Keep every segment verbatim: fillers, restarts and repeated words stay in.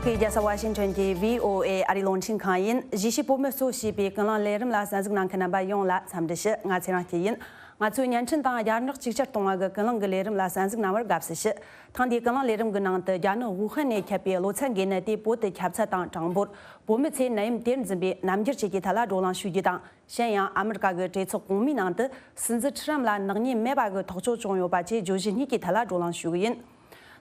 རྒྱལ་ས་ཝ་ཤིང་ཊོན་གྱི་བྷི་ཨོ་ཨེ་ཨ་རིའི་རླུང་འཕྲིན་ཁང་ཡིན། གཞིས་བྱེས་བོད་མི་གཙོ་བྱས་པའི་ཀུན་གླེང་ལས་རིམ་ལ་གསན་གཟིགས་གནང་མཁན་རྣམ་པ་ཡོངས་ལ་འཚམས་འདྲི་ཞུ། ང་ཚེ་རིང་སྐྱིད་ཡིན། ང་ཚོའི་བརྙན་འཕྲིན་དང་རྒྱ་ནག་ཅིག་ཆར་གཏོང་བ་གི་ཀུན་གླེང་གི་ལས་རིམ་ལ་གསན་གཟིགས་གནང་བར་དགའ་བསུ་ཞུ། ཐེངས་འདིའི་ཀུན་གླེང་ལས་རིམ་གྱི་ནང་དུ་རྒྱ་ནག་ཝུ་ཧན་ནས་ཁྱབ་པའི་གློ་ཚད་འགོས་ནད་དེ་བོད་དུ་ཁྱབ་ཚད་དང་གྲངས་འབོར། བོད་མི་ཚོས་ནད་ཡམས་དེར་འཛིན་པའི་རྣམ་འགྱུར་བཅས་ཀྱི་ཐད་ལ་བགྲོ་གླེང་ཞུ་རྒྱུ་དང་། གཞན་ཡང་ཨ་མི་རི་ཀ་གི་གྲོས་ཚོགས་གོང་མའི་ནང་དུ་སྲིད་འཛིན་ཁྲི་རམ་ལ་ནག་ཉེས་མེད་པ་གི་ཐག་གཅོད་བྱུང་ཡོད་པ་བཅས་བརྗོད་གཞི་གཉིས་ཀྱི་ཐད་ལ་བགྲོ་གླེང་ཞུ་གི་ཡིན།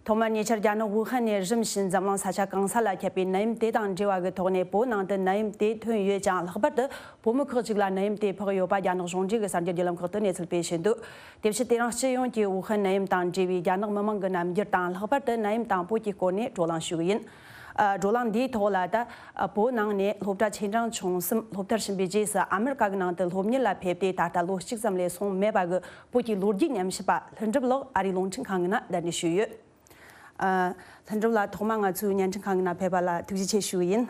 ཐོག་མར་ཉེ་ཆར་རྒྱ་ནག་ཝུ་ཧན་ནས་རིམ་བཞིན་འཛམ་གླིང་ས་ཆ་གང་ས་ལ་ཁྱབ་པའི་ནད་ཡམས་དེ་དང་འབྲེལ་བ་གི་ཐོག་ནས་བོད་ནང་དུ་ནད་ཡམས་དེ་ཐོན་ཡོད་ཀྱང་། ལྷག་པར་དུ་བོད་མི་ཁག་ཅིག་ལ་ནད་ཡམས་དེ་ཕོག་ཡོད་པ་རྒྱ་ནག་གཞུང་འབྲེལ་གྱི་གསར་འགྱུར་བརྒྱུད་ལམ་ཁག་ཏུ་གནས་ཚུལ་སྤེལ་བཞིན་འདུག་དེ་ཕྱིར་དེ་རིང་སྤྱི་ཡོངས་ཀྱི་ཝུ་ཧན་ནད་ཡམས་དང་འབྲེལ་བའི་རྒྱ་ནག་མི་མང་གི་རྣམ་འགྱུར་དང་། ལྷག་པར་དུ་ནད་ཡམས་དང་བོད་ཀྱི་སྐོར་ནས་བགྲོ་གླེང་ཞུ་གི་ཡིན། ཨ། བགྲོ་གླེང་འདིའི་ཐོག་ལ་ད་ཨ་བོད་ནང་ནས་སློབ་གྲྭ་ཆེ་འབྲིང་ཆུང་གསུམ་སློབ་མཐར་ཕྱིན་པའི་རྗེས་སུ་ཨ་མི་རི་ཀ་གི་ནང་དུ་སློབ་གཉེར་ལ་ཕེབས་ཏེ་ད་ལྟ་ལོ་གཅིག་ཙམ་ལས་སོང་མེད་པ་གི་བོད་ཀྱི་ལོ་རྒྱུས་ཉམས་ཞིབ་པ་ལྷུན་གྲུབ་ལགས་ཨ་རིའི་རླུང་འཕྲིན་ཁང་གི་ནང་གདན་འདྲེན་ཞུས་ཡོད། ཨ། ལྷུན་གྲུབ་ལགས་ཐོག་མར་ང་ཚོའི་བརྙན་འཕྲིན་ཁང་གི་ནང་ཕེབས་པ་ལ་ཐུགས་རྗེ་ཆེ་ཞུ་གི་ཡིན།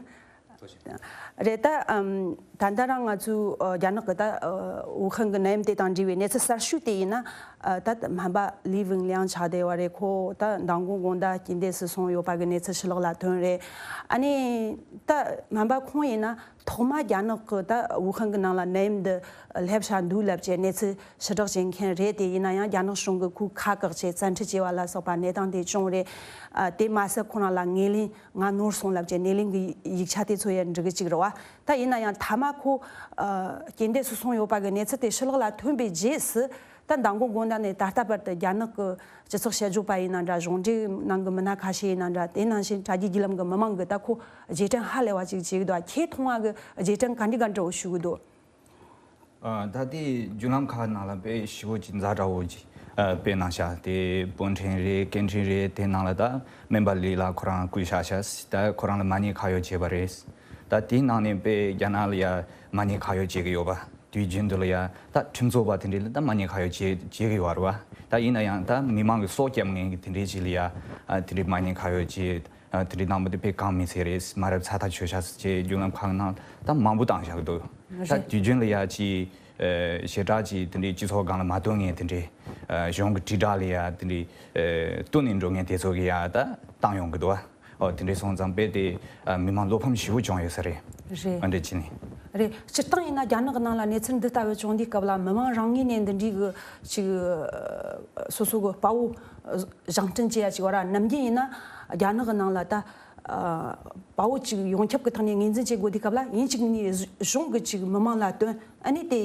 རེད། ད་ཨམ། ད་ལྟ་རང་ང་ཚོའི་ཨ་རྒྱ་ནག་གི་ད་ཨ་ཝུ་ཧན་གི་ནད་ཡམས་དེ་དང་འབྲེལ་བའི་གནས་ཚུལ་གསར་ཤོས་དེ་ཡིན་ན། ཨ། ད་སྨན་པ་ལི་ཝུན་ལིང་ཆགས་བསྡད་པ་རེད། ཁོ་ད་མདང་དགོང་དགོང་དག་རྐྱེན་འདས་སུ་སོང་ཡོད་པ་གི་གནས་ཚུལ་ཕྱི་ལོགས་ལ་ཐོན་རེད། ཨ་ནི་ད་སྨན་པ་ཁོང་ཡིན་ན་ཐོག་མ་རྒྱ་ནག་གི་ད་ཝུ་ཧན་གི་ནང་ལ་ནད་ཡམས་འདི་སླེབས་བཞག་འདུག་ལབ་བྱས་གནས་ཚུལ་ཕྱི་བསྒྲགས་བྱེད་མཁན་རེད། དེ་ཡིན་ན་ཡང་རྒྱ་ནག་གཞུང་གིས་ཁོའི་ཁ་བཀག་བྱས་བཙན་ཁྲིད་བྱས་པ་ལ་སོགས་པ་གནས་སྟངས་དེ་བྱུང་རེད། ཨ། དེ་མ་ཟད་ཁོ་རང་ལ་ངོས་ལེན། ང་ནོར་སོང་ལབ་བྱས་སྣེ་ལེན་གྱི་ཡིག་ཆ་དེ་ཚོ་ཡང་འབྲི་གི་བཅུག་རེད་བ། ད་ཡིན་ན་ཡང་མཐའ་མ་ཁོ་ཨ་རྐྱེན་འདས་སུ་སོང་ཡོད་པ་གི་གནས་ཚུལ་དེ་ཕྱི་ལོགས་ལ་ཐོན་པའི་རྗེས་སུ། ད་མདང་དགོང་དགོང་དག་ནས་ད་ལྟ་བར་དུ་རྒྱ་ནག་གི་སྤྱི་ཚོགས་དཔྱད་བརྗོད་པ་ཡིན་ན་འདྲ། གཞུང་འབྲེལ་ནང་གི་མི་སྣ་ཁ་ཤས་ཡིན་ན་འདྲ། དེ་ནང་བཞིན་དྲ་རྒྱའི་བརྒྱུད་ལམ་གྱི་མི་མང་གིས་ད་ཁོ་རྗེས་དྲན་ཧ་ལས་པ་ཅིག་བྱེད་ཀྱི་འདུག་ཁྱེད་མཐོང་བ་གི་རྗེས་དྲན་ག་འདྲ་ག་འདྲ་བོ་ཞུ་གི་འདུག་ཨ། ད་ལྟའི་བརྒྱུད་ལམ་ཁག་ནང་ལ་དཔེ་ཞེ་པོ་ཅིག་ཛ་དྲག་པོ་ཅིག་ཨ། དཔེ་གནང་ཤག་དེ་པོན་ཁྲེན་རེད། སྐད་འཕྲིན་རེད། དེ་ནང་ལ་ད་སྨན་པ་ལི་ལ་ཁོ་རང་བསྐུལ་བཞག་ཤག་ད་ཁོ་རང་ལ་མ་ཉེས་ཁ་གཡོགས་བྱས་པ་རེད། ད་དེའི་ནང་ནས་དཔེ་རྒྱ་ནག་ལ་ཡ་མ་ཉེས་ཁ་གཡོགས་བྱེད་ཀྱི་ཡོད་པ། དུས་རྒྱུན་དུ་ལ་ཡ་ད་ཁྲིམས་རྩོད་པ་དེ་འདྲས་ལ་ད་མ་ཉེས་ཁ་གཡོགས་བྱེད་བྱེད་ཀྱི་ཡོད་རེད་བ། ད་ཡིན་ན་ཡང་ད་མི་མང་གི་སྲོག་སྐྱབས་མཁན་གྱི་དེ་འདྲས་ཅིག་ལ་ཡ་ཨ། དེ་འདྲས་མ་ཉེས་ཁ་གཡོགས་བྱེད། ཨ། དེ་འདྲའི་དང་པོ་དེ་དཔེ་གང་མི་ཚེ་རེད། མ་རབས་ཚ་ཐག་ཆོད་ཤག་ཅེས་བརྒྱུད་ལམ་ཁག་ནང་ད་མང་པོ་བཏང་བཞག་གི་འདུག་ད་རེད། དུས་རྒྱུན་ལ་ཡ་ཅིག་ཨ། ཞེ་དྲག་ཅིག་དེ་འདྲའི་སྤྱི་ཚོགས་སྒང་ལ་མ་བཏོན་མཁན་དེ་འདྲའི། ཨ། གཞུང་གི་དྲིལ་བསྒྲགས་ལ་ཡ་དེ་འདྲའི། ཨ། བཏོན་ནས་འགྲོ་མཁན་དེ་ཚོ་གི་ཡ་ད་བཏང་ཡོང་གི་འདུག་ཨོ། དེ་འདྲའི་སོང་ཙང་དཔེ་དེ། ཨ། མི་མང་བློ་ཕམ་ཞེ་པོ་བྱུང་ཡོད་ས་རེད། རེད། ཨ། འདྲ་བྱས་ནས། རེད། སྤྱིར་བཏང་ཡིན་ན་རྒྱ་ནག་གི་ནང་ལ་གནས་ཚུལ་འདི་ལྟ་བུ་བྱུང་དུས་སྐབས་ལ་མི་མང་རང་ངོས་ནས་འདི་འདྲའི་གི་ཅིག་སོ་སོ་གི་དཔའ་བོ་བཞེངས་སྐྲུན་བྱེད་ཡ་ཅིག་བར་ནམ་རྒྱུན་ཡིན་ན་རྒྱ་ནག་གི་ནང་ལ་ད་ཨ། དཔའ་བོ་ཅིག་ཡོངས་ཁྱབ་ཀྱི་ཐོག་ནས་ངོས་འཛིན་བྱེད་དགོས་དུས་སྐབས་ལ་ཡིན་གཅིག་མིན་གཉིས་གཞུང་གི་ཅིག་མི་མང་ལ་སྟོན། ཨ་ནི་དེ་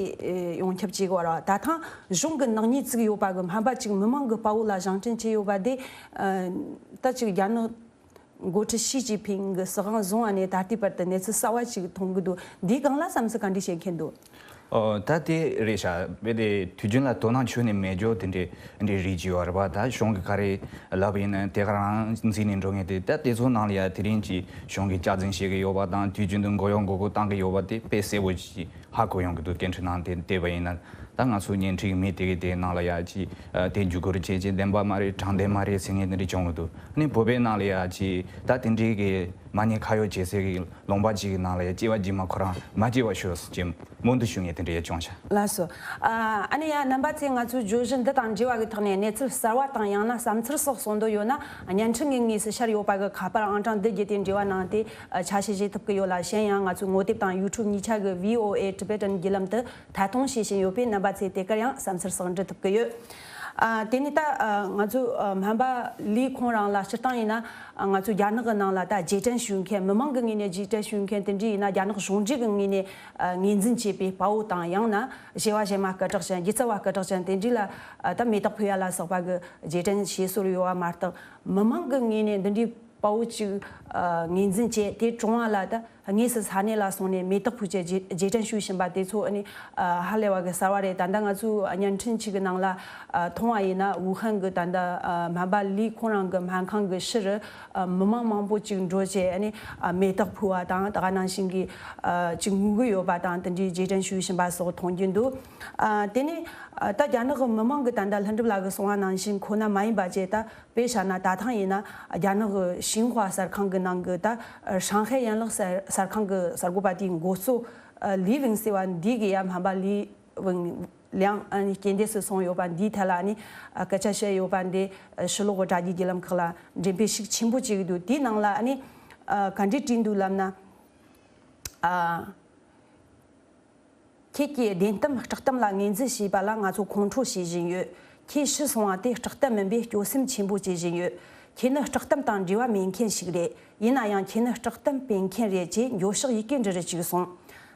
ཡོངས་ཁྱབ་བྱེད་དགོས་པ་རེད། ད་ཐེངས་གཞུང་གི་ནག་ཉེས་བཙུགས་ཡོད་པ་གི་སྨན་པ་ཅིག་མི་མང་གི་དཔའ་བོ་ལ་བཞེངས་སྐྲུན་བྱས་ཡོད་པ་དེ། ཨ། ད་ཅིག་རྒྱ་ནག་འགོ་ཁྲིད་ཞི་ཅིན་ཕིང་གི་སྲིད་དབང་བཟུང་བ་ནས་ད་ལྟའི་བར་དུ་གནས་ཚུལ་གསར་བ་ཅིག་མཐོང་གི་འདུག་འདིའི་སྒང་ལ་བསམ་ཚུལ་ག་འདྲ་བཤད་མཁན་འདུག་ཨོ། ད་དེ་རེད་ཤག་དཔེ་དེ་དུས་རྒྱུན་ལ་དོ་སྣང་བྱུང་ནས་མེད་འཇོག་དེ་འདྲའི་འདྲའི་རིགས་ཅིག་ཡོད་རེད་པ། ད་གཞུང་གི་ག་རེ་ལབ་ཡིན་ན་དེ་ག་རང་འཛིན་ནས་འགྲོ་མཁན་དེ། ད་དེ་ཚོ་ནང་ལ་ཡ་དེ་རིང་གི་གཞུང་གི་སྐྱག་རྫུན་བཤད་གི་ཡོད་པ་དང་། དུས་རྒྱུན་དུ་མགོ་གཡོག་མགོ་སྐོར་བཏང་གི་ཡོད་པ་དེ་དཔེ་གསལ་པོ་ཅིག་ཧ་གོ་ཡོང་གི་འདུག་སྐད་འཕྲིན་ནང་དེ་བལྟས་པ་ཡིན་ན། ད་ང་ཚོ་བརྙན་འཕྲིན་གྱི་མི་དེ་གི་དེ་ནང་ལ་ཡ་ཅིག་ཨ། དེ་འཇུག་སྒོར་བྱས་རྗེས་བདེན་པ་མ་རེད། དྲང་བདེན་མ་རེད་ཟེར་མཁན་དེ་འདྲ་བྱུང་གི་འདུག་ཨ་ནི་བོད་པའི་ནང་ལ་ཡ་ཅིག་ད་དེ་འདྲའི་གི་མ་ཉེས་ཁ་གཡོགས་བྱེད་སའི་གི་ལུང་པ་ཅིག་གི་ནང་ལ་ཡ་སྐྱེ་བ་རྗེས་མ་ཁོ་རང་མ་སྐྱེ་བ་ཤོག་ཟེར་གྱི་མོལ་འདུག་ཞུ་མཁན་དེ་འདྲ་ཡ་བྱུང་ཤག་ལགས་སོ། ཨ། ཨ་ནི་ཡ་རྣམ་པ་ཚོས་ང་ཚོའི་བརྗོད་གཞི་འདི་དང་འབྲེལ་བ་གི་ཐོག་ནས་གནས་ཚུལ་གསར་བ་དང་ཡང་ན་བསམ་ཚུལ་སོགས་གསུང་འདོད་ཡོད་ན། བརྙན་འཕྲིན་གྱི་དངོས་སུ་ཤར་ཡོད་པ་གི་ཁ་པར་ཨང་གྲངས་འདི་བརྒྱུད་དེ་འབྲེལ་བ་གནང་སྟེ་ཆ་ཤས་བཞེས་ཐུབ་ཀྱི་ཡོད་ལ། གཞན་ཡང་ང་ཚོའི་ངོ་དེབ་དང་ཡུ་ཊུབ་གཉིས་ཆ་གི་བྷི་ཨོ་ཨེ་ཊི་བེ་ཊན་བརྒྱུད་ལམ་དུ་ཐད་གཏོང་བྱེད་བཞིན་ཡོད་པས། རྣམ་པ་ཚོས་དེ་གར་ཡང་བསམ་ཚུལ་སོགས་འབྲི་ཐུབ་ཀྱི་ཡོད། ཨ། དེ་ནས་ད་ཨ། ང་ཚོའི་ཨ། སྨན་པ་ལི་ཁོང་རང་ལ་སྤྱིར་བཏང་ཡིན་ན། ཨ། ང་ཚོའི་རྒྱ་ནག་གི་ནང་ལ་ད་རྗེས་དྲན་ཞུ་མཁན། མི་མང་གི་ངོས་ནས་རྗེས་དྲན་ཞུ་མཁན་དེ་འདྲ་ཡིན་ན། རྒྱ་ནག་གཞུང་འབྲེལ་གྱི་ངོས་ནས་ཨ། ངོས་འཛིན་བྱས་པའི་དཔའ་བོ་དང་། ཡང་ན་བྱེ་བ་གཞན་མ་སྐད་གྲགས་ཅན། སྒྱུ་རྩལ་བ་སྐད་གྲགས་ཅན་དེ་འདྲ་ལ་ཨ། ད་མེ་སྟག་ཕུལ་ཡ་ལ་སོགས་པ་གི་རྗེས་དྲན་བྱེད་སྲོལ་ཡོད་པ་མ་གཏོགས། མི་མང་གི་ངོས་ནས་འདི་འདྲའི་དཔའ་བོ་ཅིག་ཨ། ངོས་འཛིན་བྱས། དེ་གྲོངས་པ་ལ་ད་དངོས་སུ་ས་གནས་ལ་སོང་ནས་མེ་སྟག་ཕུལ་བྱས་རྗེས་རྗེས་དྲན་ཞུ་བཞིན་པ་དེ་ཚོ་ཨ་ནི་ཨ། ཧ་ལས་པ་གི་གསར་བ་རེད། ད་ལྟ་ང་ཚོའི་བརྙན་འཕྲིན་ཅིག་གི་ནང་ལ་ཨ། མཐོང་བ་ཡིན་ན། ཝུ་ཧན་གི་ད་ལྟ་ཨ། སྨན་པ་ལི་ཁོང་རང་གི་སྨན་ཁང་གི་ཕྱི་རུ་ཨ། མི་མང་མང་པོ་ཅིག་འགྲོ་བྱས་ཨ་ནི་ཨ། མེ་སྟག་ཕུལ་བ་དང་། ད་ག་ནང་བཞིན་གྱི་ཨ། ཅིག་ངུ་གི་ཡོད་པ་དང་། དེ་འདྲའི་རྗེས་དྲན་ཞུ་བཞིན་པ་སོགས་མཐོང་རྒྱུ་འདུག་ཨ། དེ་ནས་ཨ། ད་རྒྱ་ནག་གི་མི་མང་གི་ད་ལྟ་ལྷུན་གྲུབ་ལགས་ཀྱིས་གསུངས་པ་ནང་བཞིན་ཁོ་ན་མ་ཡིན་པ་བྱས། ད་དཔེ་བཞག་ན་ད་ཐེངས་ཡིན་ན་རྒྱ་ནག་གི་ཤིན་ཧྭ་གསར་ཁང་གི་ནང་གི་ད་ཧྲང་ཧའེ་ཡན་ལག་གསར་གསར་ཁང་གི་གསར་འགོད་པ་དེའི་འགོ་གཙོ་ལི་ཝིང་ཟེར་བ་འདི་གི་ཡ་སྨན་པ་ལི་ཝིང་ལིང་ཨ་ནི་རྐྱེན་འདས་སུ་སོང་ཡོད་པ་འདིའི་ཐད་ལ་ཨ་ནི་སྐད་ཆ་བཤད་ཡོད་པ་འདི་ཕྱི་ལོགས་གི་དྲ་རྒྱའི་བརྒྱུད་ལམ་ཁག་ལ་འགྲེམས་སྤེལ་ཤུགས་ཆེན་པོ་བྱེད་ཀྱི་འདུག་དེའི་ནང་ལ་ཨ་ནི་ ཨ་ག་འདྲས་བྲིས་འདུག་ལབ་ན། ཨ། ཁྱེད་ཀྱིས་བདེན་གཏམ་སྐྲག་གཏམ་ལ་ངོས་འཛིན་བྱས་པ་ལ་ང་ཚོ་ཁོང་ཁྲོ་བྱེད་བཞིན་ཡོད། ཁྱེད་ཤི་སོང་བ་དེ་སྐྲག་གཏམ་མིན་པས་སྐྱོ་སེམས་ཆེན་པོ་བྱེད་བཞིན་ཡོད། ཁྱེད་ནི་སྐྲག་གཏམ་དང་འབྲེལ་བ་མེད་མཁན་ཞིག་རེད། ཡིན་ན་ཡང་ཁྱེད་ནི་སྐྲག་གཏམ་སྤེལ་མཁན་རེད་ཅེས་འགྱོད་བཤགས་ཡི་གེ་འབྲི་རུ་བཅུག་སོང་།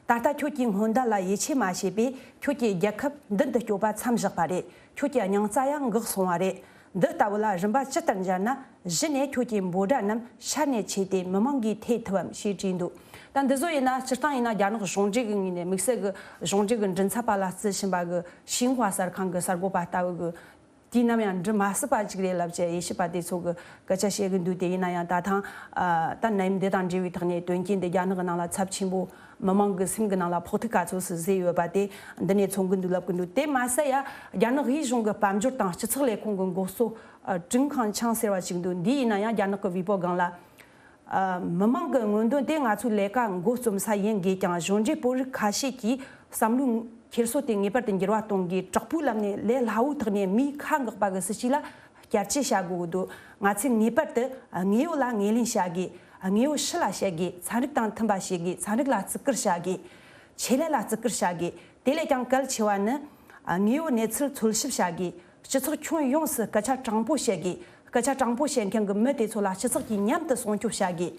ད་ལྟ་ཁྱོད་ཀྱི་སྔོན་བརྡ་ལ་ཡིད་ཆེས་མ་བྱས་པས་ཁྱོད་ཀྱིས་རྒྱལ་ཁབ་མདུན་དུ་སྐྱོད་པ་མཚམས་བཞག་པ་རེད། ཁྱོད་ཀྱི་སྙིང་རྩ་ཡང་འགག་སོང་བ་རེད། འདི་ལྟ་བུ་ལ་རིམ་པ་ཇི་ལྟར་འབྱར་ན། གཞི་ནས་ཁྱོད་ཀྱི་འབོད་སྒྲ་རྣམས་ཤར་ནས་ཆེ་སྟེ་མི་མང་གིས་ཐོས་ཐུབ་བམ་ཞེས་བྲིས་འདུག་ད་འདི་ཚོ་ཡིན་ན་སྤྱིར་བཏང་ཡིན་ན་རྒྱ་ནག་གཞུང་འབྲེལ་གྱི་ངོས་ནས་དམིགས་བསལ་གྱི་གཞུང་འབྲེལ་གྱི་མགྲིན་ཚབ་པ་ལ་བརྩི་བཞིན་པ་གི་ཤིན་ཧྭ་གསར་ཁང་གི་གསར་འགོད་པ་ལྟ་བུ་གི་དུས་ནམ་ཡང་འབྲི་མ་སྲིད་པ་ཅིག་རེད་ལབ་ཅེས་དབྱེ་ཞིབ་པ་དེ་ཚོ་གི་སྐད་ཆ་བཤད་གི་འདུག་དེ་ཡིན་ན་ཡང་ད་ཐེངས་ཨ་ད་ནད་ཡམས་འདི་དང་འབྲེལ་བའི་ཐོག་ནས་དོན་རྐྱེན་འདི་རྒྱ་ནག་གི་ནང་ལ་ཚབས་ཆེན་པོ་མི་མང་གི་སེམས་ཀྱི་ནང་ལ་ཕོག་ཐུག་ག་ཚོད་སུ་བཟོས་ཡོད་པ་དེ་འདི་ནས་མཚོན་གི་འདུག་ལབ་གི་འདུག་དེ་མ་ཟད་ཡ་རྒྱ་ནག་དབུས་གཞུང་གི་དཔལ་འབྱོར་དང་སྤྱི་ཚོགས་ལས་ཁུངས་ཀྱི་འགོ་གཙོ་ཨ་ཀྲུང་ཁང་ཆང་ཟེར་བ་ཞིག་འདུག་འདི་ཡིན་ན་ཡང་རྒྱ་ནག་གི་ཝེ་པོ་སྒང་ལ། ཨ། མི་མང་གི་མངོན་འདོད་དེ་ང་ཚོའི་ལས་ཀ་འགོ་རྩོམ་ས་ཡིན་དགོས་ཀྱང་གཞུང་འབྲེལ་བོད་རིགས་ཁ་ཤས་ཀྱིས་བསམ་བློའི་འཁྱེར་སོ་དེ་ངེས་པར་དུ་འགྱུར་བ་གཏོང་དགོས། དྲག་པོའི་ལམ་ནས་ལས་སླ་བོའི་ཐོག་ནས་མིའི་ཁ་འགག་པ་གི་སྲིད་བྱུས་ལ་བསྐྱར་བཅོས་བྱ་དགོས་ཀྱི་འདུག་ང་ཚོས་ངེས་པར་དུ་དངོས་ཡོད་ལ་ངོས་ལེན་བྱ་དགོས། དངོས་ཡོད་ཕྱི་ལ་བཤད་དགོས། ཚན་རིག་དང་མཐུན་པ་བྱེད་དགོས། ཚན་རིག་ལ་བརྩི་བཀུར་བྱ་དགོས། ཆེད་ལས་ལ་བརྩི་བཀུར་བྱ་དགོས། དེ་ལས་ཀྱང་གལ་ཆེ་བ་ནི། དངོས་ཡོད་གནས་ཚུལ་འཚོལ་ཞིབ་བྱ་དགོས། སྤྱི་ཚོགས་ཁྱོན་ཡོངས་སུ་སྐད་ཆ་དྲང་པོ་བཤད་དགོས། སྐད་ཆ་དྲང་པོ་བཤད་མཁན་གྱི་མི་དེ་ཚོ་ལ་སྤྱི་ཚོགས་ཀྱིས་མཉམ་དུ་སྲུང་སྐྱོབ་བྱ་དགོས།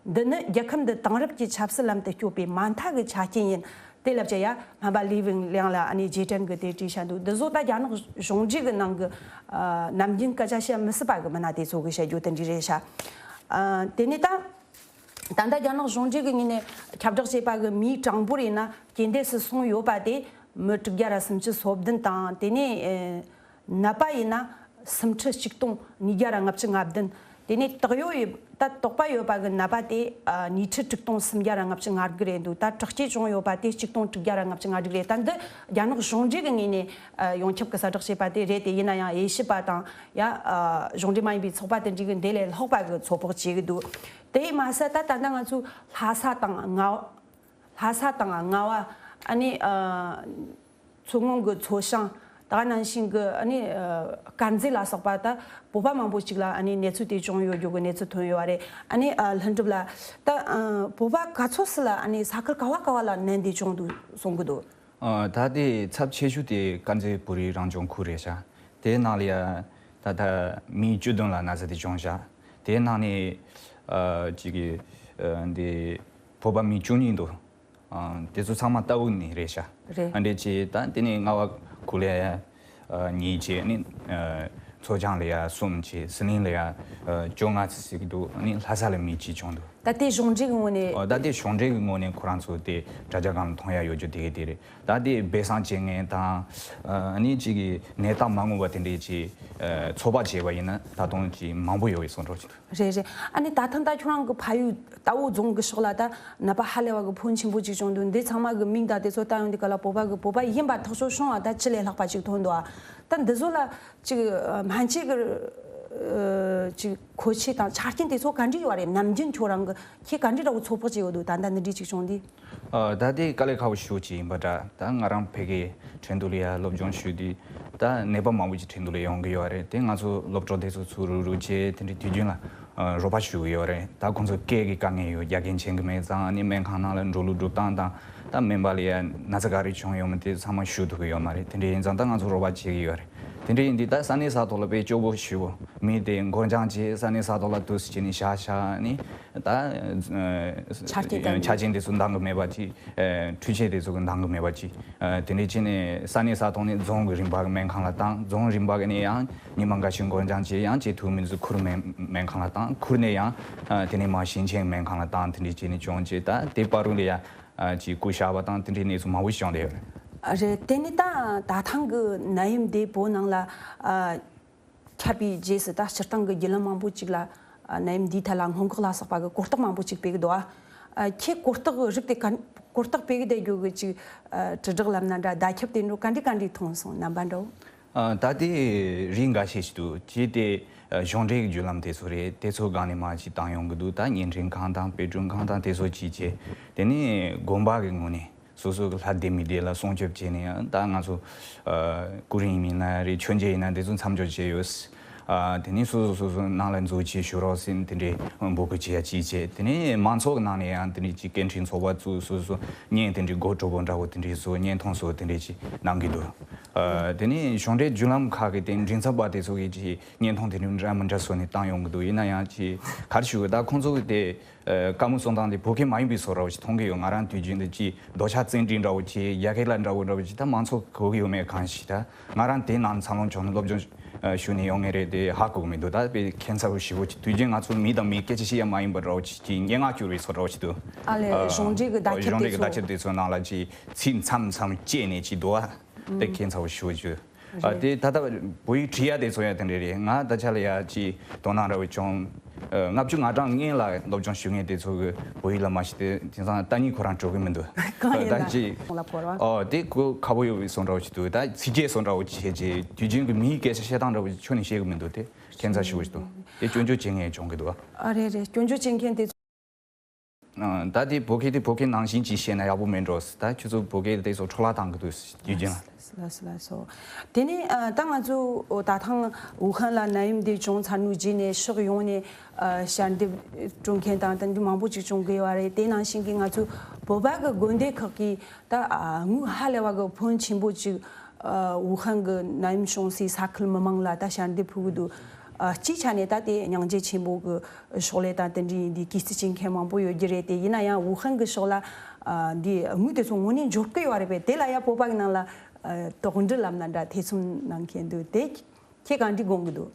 འདི་ནི་རྒྱལ་ཁབ་འདི་དེང་རབས་ཀྱི་ཆབ་སྲིད་ལམ་དུ་སྐྱོད་པའི་མ་མཐའ་གི་ཆ་རྐྱེན་ཡིན། དེ་ལབ་བྱས་ཡ་སྨན་པ་ལི་ཝིང་ལིང་ལ་ཨ་ནི་རྗེས་དྲན་གྱི་དེ་བྲིས་བཞག་འདུག་འདི་ཚོ་ད་རྒྱ་ནག་གཞུང་འབྲེལ་གྱི་ནང་གི་ཨ་ནམ་རྒྱུན་སྐད་ཆ་བཤད་མི་སྲིད་པ་གི་མི་སྣ་དེ་ཚོ་གི་བཤད་རྒྱུ་དེ་འདྲ་རེད་ཤག་ཨ་དེ་ནས་ད། ད་ལྟ་རྒྱ་ནག་གཞུང་འབྲེལ་གྱི་ངོས་ནས་ཁྱབ་བསྒྲགས་བྱས་པ་གི་མིའི་གྲངས་འབོར་ཡིན་ན་རྐྱེན་འདས་སུ་སོང་ཡོད་པ་དེ་མི་དྲུག་བརྒྱ་ར་སུམ་ཅུ་སོ་བདུན་དང་དེ་ནས་ཨེ་ནད་པ་ཡིན་ན་སུམ་ཁྲི་གཅིག་སྟོང་ཉིས་བརྒྱ་ར་ལྔ་བཅུ་ང་བདུན། དེ་ནས་དོགས་ཡོད་ཡོད་ད་དོགས་པ་ཡོད་པ་གི་ནད་པ་དེ་ཨ་ཉིས་ཁྲི་དྲུག་སྟོང་སུམ་བརྒྱ་ར་ལྔ་བཅུ་ང་དགུ་རེད་འདུག་ད་དྲག་སྐྱེད་བྱུང་ཡོད་པ་དེ་གཅིག་སྟོང་དྲུག་བརྒྱ་ར་ལྔ་བཅུ་ང་དྲུག་རེད། ད་འདི་རྒྱ་ནག་གཞུང་འབྲེལ་གྱི་ངོས་ནས་ཨ་ཡོངས་ཁྱབ་ཀྱི་གསལ་བསྒྲགས་བྱས་པ་དེ་རེད། དེ་ཡིན་ན་ཡང་དབྱེ་ཞིབ་པ་དང་ཡ་ཨ་གཞུང་འབྲེལ་མ་ཡིན་པའི་ཚོགས་པ་དེ་འདྲ་གི་འདི་ལས་ལྷག་པ་གི་ཚོད་དཔག་བྱེད་ཀྱི་འདུག་དེ་མ་ཟད་ད་ད་ལྟ་ང་ཚོའི་ལྷ་ས་དང་རྔ་བ། ལྷ་ས་དང་རྔ་བ་ཨ་ནི་ཨ་མཚོ་སྔོན་གྱི་མཚོ་བྱང་། ད་ག་ནང་བཞིན་གྱི་ཨ་ནི་ཨ་དཀར་མཛེས་ལ་སོགས་པ་ད་བོད་པ་མང་པོ་ཅིག་ལ་ཨ་ནི་གནས་ཚུལ་དེ་བྱུང་ཡོད་རྒྱུ་གི་གནས་ཚུལ་ཐོན་ཡོད་པ་རེད། ཨ་ནི་ཨ་ལྷུན་གྲུབ་ལགས། ད་ཨ་བོད་པ་ག་ཚོད་ཙམ་ལ་ཨ་ནི་ས་ཁུལ་ག་བ་ག་བ་ལ་ནད་འདི་བྱུང་འདུག་གསུང་གི་འདུག་ཨ་ད་དེ་ཚབས་ཆེ་ཤོས་དེ་དཀར་མཛེས་བོད་རིགས་རང་སྐྱོང་ཁུལ་རེད་ཤག་དེའི་ནང་ལ་ཡ་ད་ལྟ་མི་བཅུ་བདུན་ལ་ན་ཚ་དེ་བྱུང་ཤག་དེའི་ནང་ནས་ཨ་ཅིག་གི་ཨ་འདི་བོད་པ་མི་བཅུ་གཉིས་འདུག་ཨ་དེ་ཚོ་ཚང་མ་རྟའུ་ནས་རེད་ཤག་རེད། ཨ་འདྲས་བྱས་ད་དེ་ནས་རྔ་བ་ཁུལ་ལ་ཡ་ཨ་གཉིས་བྱས་ནི་ཨ་མཚོ་བྱང་ལ་ཡ་གསུམ་བྱས། ཟི་ལིང་ལ་ཡ་ཨ་བཅོ་ལྔ་ཙམ་ཞིག་འདུག་ཨ་ནི་ལྷ་ས་ལ་མི་གཅིག་བྱུང་འདུག་ད་ལྟའི་གཞུང་འབྲེལ་གྱི་ངོས་ནས། ཨོ་ད་ལྟའི་གཞུང་འབྲེལ་གྱི་ངོས་ནས་ཁོ་རང་ཚོ་དེ་དྲ་རྒྱ་སྒང་ལ་མཐོང་ཡ་ཡོད་རྒྱུ་དེ་གི་དེ་རེད། ད་དེ་སྦས་གསང་བྱེད་མཁན་དང་ཨ་ནི་གཅིག་གི་ནད་རྟགས་མ་ངོ་བ་དེ་འདྲས་ཀྱི་ཨ་ཚོད་དཔག་བྱས་པ་ཡིན་ན་ད་དུང་ཅིག་མང་པོ་ཡོད་པའི་བཟོ་འདྲ་ཅིག་འདུག་རེད་རེད། ཨ་ནི་ད་ཐེངས་ད་ཁྱོད་རང་གི་ཕ་ཡུལ་རྟའུ་རྫོང་གི་ཕྱོགས་ལ་ད་ནད་པ་ཧ་ལས་པ་གི་ཕོན་ཆེན་པོ་ཅིག་བྱུང་འདུག་འདི་ཚང་མ་གི་མིང་དང་དེ་ཚོ་ལྟ་ཡོང་དུས་ག་ལ་བོད་པ་གི་བོད་པ་ཡིན་པ་ཐག་ཆོད་སོང་བ་ད་ཅི་ལས་ལྷག་པ་ཅིག་ཐོན་འདུག་ཨ་ད་འདི་ཚོ་ལ་ཅིག་སྨན་བཅོས་ཀྱི་ཨ་ཅིག་མཁོ་ཆས་དང་ཆ་རྐྱེན་དེ་ཚོ་ག་འདྲ་ཡོད་རེད། ནམ་རྒྱུན་ཁྱོད་རང་གི་ཁྱེད་ག་འདྲ་འདྲ་བོ་ཚོད་དཔག་བྱས་ཡོད་འདུག་ད་ལྟ་འདི་འདྲ་ཅིག་བྱུང་དུས། ཨ་ད་དེ་དཀའ་ལས་ཁག་པོ་ཞེ་པོ་ཅིག་ཡིན་པ་འདྲ། ད་ང་རང་ཕ་གིའི་ཁྲིན་ཏུའུ་ལ་ཡ་སློབ་སྦྱོང་ཞུས་དུས་ད་ནད་པ་མང་པོ་ཅིག་ཁྲིན་ཏུའུ་ལ་ཡོང་གི་ཡོད་རེད། དེ་ང་ཚོ་སློབ་གྲོགས་དེ་ཚོ་ཚུར་རུག་རུག་བྱས་དེ་འདྲའི་དུས་རྒྱུན་ལ་ཨ་རོགས་པ་ཞུ་གི་ཡོད་རེད། ད་ཁོང་ཚོ་སྐད་ཀྱི་དཀའ་ངལ་ཡོད། རྒྱ་སྐད་མཁྱེན་གི་མེད་ཙང་ཨ་ནི་སྨན་ཁང་ནང་ལ་འགྲོ་ལུགས་འགྲོ་སྟངས་དང་། ད་སྨན་པ་ལ་ཡ་ན་ཚ་ག་རེ་བྱུང་ཡོད་མེད་དེ་ཚང་མ་ཞུ་ཐུབ་གི་ཡོད་མ་རེད། དེ་འདྲ་ཡིན་ཙང་ད་ང་ཚོ་རོགས་པ་བྱེད་ཀྱི་ཡོད་རེད། དེ་འདྲ་ཡིན་དུས་ད་ས་གནས་ས་ཐོག་ལ་དཔེ་སྐྱོ་པོ་ཞེ་པོ། མི་དེ་འགོར་འགྱངས་བྱས་ས་གནས་ས་ཐོག་ལ་དུས་སུ་བྱས་ནས་བཞག་བཞག་ནི་ད་ཆ་རྐྱེན་ལྡན་ཆ་རྐྱེན་དེ་ཚོ་འདང་གི་མེད་པ་ཅིག་འཕྲུལ་ཆས་དེ་ཚོ་གི་འདང་གི་མེད་པ་ཅིག་དེ་འདྲ་བྱས་ནས་ས་གནས་ས་ཐོག་ནས་རྫོང་གི་རིམ་པ་གི་སྨན་ཁང་ལ་བཏང་། རྫོང་རིམ་པ་གི་ནས་ཡང་ཉི་མ་འགའ་ཤས་འགོར་འགྱངས་བྱས་ཡང་བྱེད་ཐུབ་མི་ཚོ་ཁུལ་སྨན་སྨན་ཁང་ལ་བཏང་། ཁུལ་ནས་ཡང་དེ་ནས་མར་ཞིང་ཆེན་སྨན་ཁང་ལ་བཏང་། དེ་འདྲ་བྱས་ནས་བྱུང་བྱས་ད་དེ་བར་དུ་ལ་ཡ། ཨ་ཅིག་སྐུ་གཤེགས་པ་དང་དེ་འདྲའི་གནས་ཚུལ་མང་པོ་ཞིག་བྱུང་བསྡད་ཡོད་རེད། རེད། དེ་ནི་ད་ད་ཐེངས་ཀྱི་ནད་ཡམས་འདི་བོད་ནང་ལ་ཨ་ཁྱབ་པའི་རྗེས་སུ་ད་སྤྱིར་བཏང་གི་བརྒྱུད་ལམ་མང་པོ་ཅིག་ལ་ཨ་ནད་ཡམས་འདིའི་ཐད་ལ་སྔོན་འགོག་ལ་སོགས་པ་གི་གོ་རྟོགས་མང་པོ་ཅིག་སྤེལ་གི་འདུག་ཨ་ཁྱེད་གོ་རྟོགས་རིགས་དེ་ག་གོ་རྟོགས་སྤེལ་གི་བསྡད་རྒྱུ་གི་ཅིག་ཨ་དྲིལ་བསྒྲགས་ལབ་ན་འདྲ། བརྡ་ཁྱབ་དེ་འདྲ་ག་འདྲ་ག་འདྲ་མཐོང་སོང་། རྣམ་པ་འདྲ་བོ། ཨ་ད་དེ་རིགས་འགའ་ཤས་ཤིག་འདུག་ཅིག་དེ་ཨ་གཞུང་འབྲེལ་གྱི་བརྒྱུད་ལམ་དེ་ཚོ་རེད། དེ་ཚོ་སྒང་ནས་མར་ཅིག་བཏང་ཡོང་གི་འདུག་ད་བརྙན་འཕྲིན་ཁང་དང་དཔེ་སྐྲུན་ཁང་དང་དེ་ཚོ་ཅིག་བྱས། དེ་ནས་དགོན་པ་གི་ངོས་ནས་སོ་སོ་གི་ལྷ་སྡེ་མི་སྡེ་ལ་སྲུང་སྐྱོབ་བྱས་ནས་ཡང་ད་ང་ཚོ་ཨ་སྐུ་རིམ་ཡིན་ན་རེད། མཆོད་མཇལ་ཡིན་ན་དེ་ཚོ་མཚམས་འཇོག་བྱས་ཡོད། ཨ། དེ་ནས་སོ་སོ་སོ་སོ་ནང་ལ་འཛུལ་བྱས་བཞུགས་རོགས་ཟེར་དེ་འདྲའི་འབོད་སྐུལ་བྱེད་ཡ་ཅིག་བྱས། དེ་ནས་མང་ཚོགས་ཀྱི་ནང་ནས་ཡང་དེ་འདྲའི་ཅིག་སྐད་འཕྲིན་ཚོགས་པ་བཙུགས། སོ་སོ་བརྙན་དེ་འདྲའི་སྒོར་གྲུ་པོ་འདྲ་བོ་དེ་འདྲའི་བཟོ། བརྙན་ཐུང་བཟོ། དེ་འདྲའི་ཅིག་གནང་གི་འདུག་ཨ། དེ་ནས་གཞུང་འབྲེལ་བརྒྱུད་ལམ་ཁག་གི་དེ་མགྲིན་ཚབ་པ་དེ་ཚོ་གིས་ཅིག་བརྙན་ཐུང་དེ་འདྲའི་འདྲ་མི་འདྲ་བཟོས་ནས་བཏང་ཡོང་གི་འདུག་ཡིན་ན་ཡང་ཅིག་ག་རེ་ཞུ་དགོས། ད་ཁོང་ཚོ་གི་དེ། ཨ། བཀའ་མོལ་གསུང་སྟངས་དེ་བོད་སྐད་མ་ཡིན་པའི་བཟོ་འདྲ་བོ་ཞིག་མཐོང་གི་ཡོད། ང་རང་དུས་རྒྱུན་དུ་ཅིག་རྡོག་ཆ་བཙན་འདྲིས་འདྲ་བོ་ཅིག་རྒྱ་སྐད་ལ་འདྲ་བོ་འདྲ་བོ་ཅིག་ད་མང་ཚོགས་གོ་གི་ཡོད་མེད་གང་ཤེས། ད་ང་རང་དེ་ནང་འཚར་ལོངས་བྱུང་ནས་སློབ་སྦྱོང་ཨ་ཞུས་ནས་ཡོང་ངེས་རེད། དེ་ཧ་གོ་གི་མི་འདུག་ད་དཔེ་ཁྱད་མཚར་བོ་ཞེ་པོ་ཅིག་དུས་རྒྱུན་ང་ཚོ་མི་དང་མི་སྐད་ཆ་བཤད་ཡ་མ་ཡིན་པ་འདྲ་བོ་ཅིག་ཅིག་སྙན་ངག་སྐྱུར་བའི་བཟོ་འདྲ་བོ་ཞིག་འདུག་ཨ་ལས། ཨ། གཞུང་འབྲེལ་གྱི་བརྡ་ཁྱབ་དེ་གཞུང་འབྲེལ་གྱི་བརྡ་ཚོ་ཁྱབ་དེ་ཚོའི་ནང་ལ་ཅིག་ཚིག་མཚམས་མཚམས་བཅད་ནས་ཅིག་འདུག་ཨ། དཔེ་ཁྱད་མཚར་བོ་ཞེ་པོ་ཅིག་ཨ། རེད། དེ་ད་ལྟ་བོད་ཡིག་བྲིས་ཡ་དེ་ཚོ་ཡང་དེ་འདྲ་རེད། ང་ད་ཆ་ལ་ཡ་ཅིག་དོ་སྣང་འདྲ་བོ་བྱུང་། ཨ། ལྔ་བཅུ་ང་གྲངས་སྔོན་ལ་སློབ་སྦྱོང་ཞུ་མཁན་དེ་ཚོ་གི་བོད་ཡིག་ལ་མ་ཤེས་ཏེ་དེང་སང་ལྟ་ཉན་ཁོ་རང་འགྲོ་གི་མི་འདུག་གང་ཡིན་ད་ན་ཅིག་ཁོང་ལ་བོར་བ། ཨོ། དེ་གོ་ཁག་པོ་ཡོད་པའི་བཟོ་འདྲ་བོ་ཞིག་འདུག་ད་ཚིགས་བཅད་བཟོ་འདྲ་བོ་ཅིག་བྱས་རྗེས་དུས་རྒྱུན་གྱི་མིའི་སྐད་ཆ་བཤད་སྟངས་འདྲ་བོ་ཅིག་ཁྱོན་ནས་བཤད་གི་མི་འདུག་དེ་ཁྱད་མཚར་ཞེ་པོ་ཞིག་འདུག་དེ་སྐྱོན་བརྗོད་བྱེད་མཁན་བྱུང་གི་འདུག་ཨ། རེད་རེད། སྐྱོན་བརྗོད་བྱེད་མཁན་དེ། ཨ། ད་དེ་བོད་སྐད་དེ་བོད་སྐད་ནང་བཞིན་ཅིག་བཤད་ན་ཡག་པོ་མེད་འགྲོ། ད་ཁྱོད་ཚོ་བོད་སྐད་དེ་ཚོ་འཕྲོ་བརླག་བཏང་གི་འདུག་དུས་རྒྱུན་ལ། ལགས་སོ་ལགས་སོ། དེ་ནས་ཨ་ད་ང་ཚོ་ད་ཐེངས་ཝུ་ཧན་ལ་ནད་ཡམས་འདི་བྱུང་ཚར་ནས་རྗེས་ནས་ཕྱོགས་ཡོངས་ནས་ཨ་ཞལ་འདེབས་སྤྲོད་མཁན་དང་དེ་འདྲ་མང་པོ་ཅིག་བྱུང་གི་ཡོད་རེད། དེ་ནང་བཞིན་གྱི་ང་ཚོ་བོད་པ་གི་དགོན་སྡེ་ཁག་གིས་ད་ཨ་དངུལ་ཧ་ལས་པ་གི་ཕོན་ཆེན་པོ་ཅིག་ཨ་ཝུ་ཧན་གྱི་ནད་ཡམས་བྱུང་སའི་ས་ཁུལ་མི་མང་ལ་ད་ཞལ་འདེབས་ཕུལ་གྱི་འདུག་ཨ་སྤྱིའི་ཆ་ནས་ད་དེ་སྙིང་རྗེ་ཆེན་པོ་གི་ཕྱག་ལས་དང་དེ་འདྲ་ཡིན་དུས་གུས་བརྩི་བྱེད་མཁན་མང་པོ་ཡོད་ཀྱི་རེད་དེ། ཡིན་ན་ཡང་ཝུ་ཧན་གྱི་ཕྱོགས་ལ་ཨ་འདི་དངུལ་དེ་ཚོ་དངོས་གནས་འབྱོར་གྱི་ཡོད་རེད་པས། དེ་ལ་ཡང་བོད་པ་གི་ནང་ལ་ཨ་དོགས་འདྲི་ལབ་ན་འདྲ་ཐེ་ཚོམ་གནང་མཁན་འདུག་དེ་ཁྱེད་གང་འདྲ་དགོངས་ཀྱི་འདུག་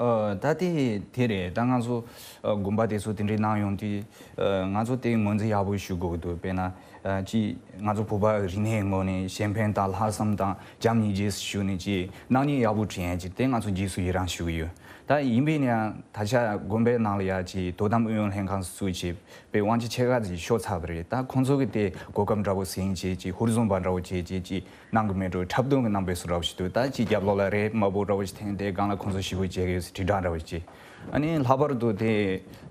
ཨ། ད་དེ་དེ་རེད། ད་ང་ཚོ་ཨ་དགོན་པ་དེ་ཚོ་དེ་འདྲའི་གནང་ཡོང་དུས། ཨ། ང་ཚོ་དེ་ངོས་འཛིན་ཡག་པོ་ཞུ་དགོས་ཀྱི་འདུག་དཔེར་ན། ཨ། ཅིག་ང་ཚོ་བོད་པ་རིག་གནས་ངོས་ནས་གཞན་ཕན་དང་ལྷག་བསམ་དང་བྱམས་སྙིང་རྗེ་ཞུ་ནས་ཅིག་སྣང་བརྙན་ཡག་པོ་བྲིས་ཡ་ཅིག་དེ་ང་ཚོ་རྗེས་སུ་ཡི་རང་ཞུ་གི་ཡོད། ད་ཡིན་པས་ན་ཡང་ད་ཆ་དགོན་པའི་ནང་ལ་ཡ་ཅིག་དོ་དམ་ཨུ་ཡོན་ལྷན་ཁང་སུ་ཅིག་པའི་དབང་ཆ་ཕྱེད་ཀ་ཅིག་ཤོར་ཚར་བ་རེད། ད་ཁོང་ཚོ་གི་དེ་གོ་སྐབས་འདྲ་བོ་ཟིན་བྱས་ཅིག་ཧུར་བརྩོན་པ་འདྲ་བོ་བྱས་བྱས་ཅིག་གནང་གི་མེད་འགྲོ། འཁྲབ་སྟོན་གི་གནང་པའི་བཟོ་འདྲ་བོ་ཞིག་འདུག་ད་ཅིག་རྒྱབ་ལོགས་ལ་རས་དམར་པོ་འདྲ་བོ་ཞིག་འཐེན་ཏེ་སྒང་ལ་ཁོང་ཚོ་ཞི་བོ་བྱེད་གི་ཡོད་ཟེར་དྲིལ་བསྒྲགས་འདྲ་བོ་ཞིག་ཨ་ནི་ལྷག་པར་དུ་དེ་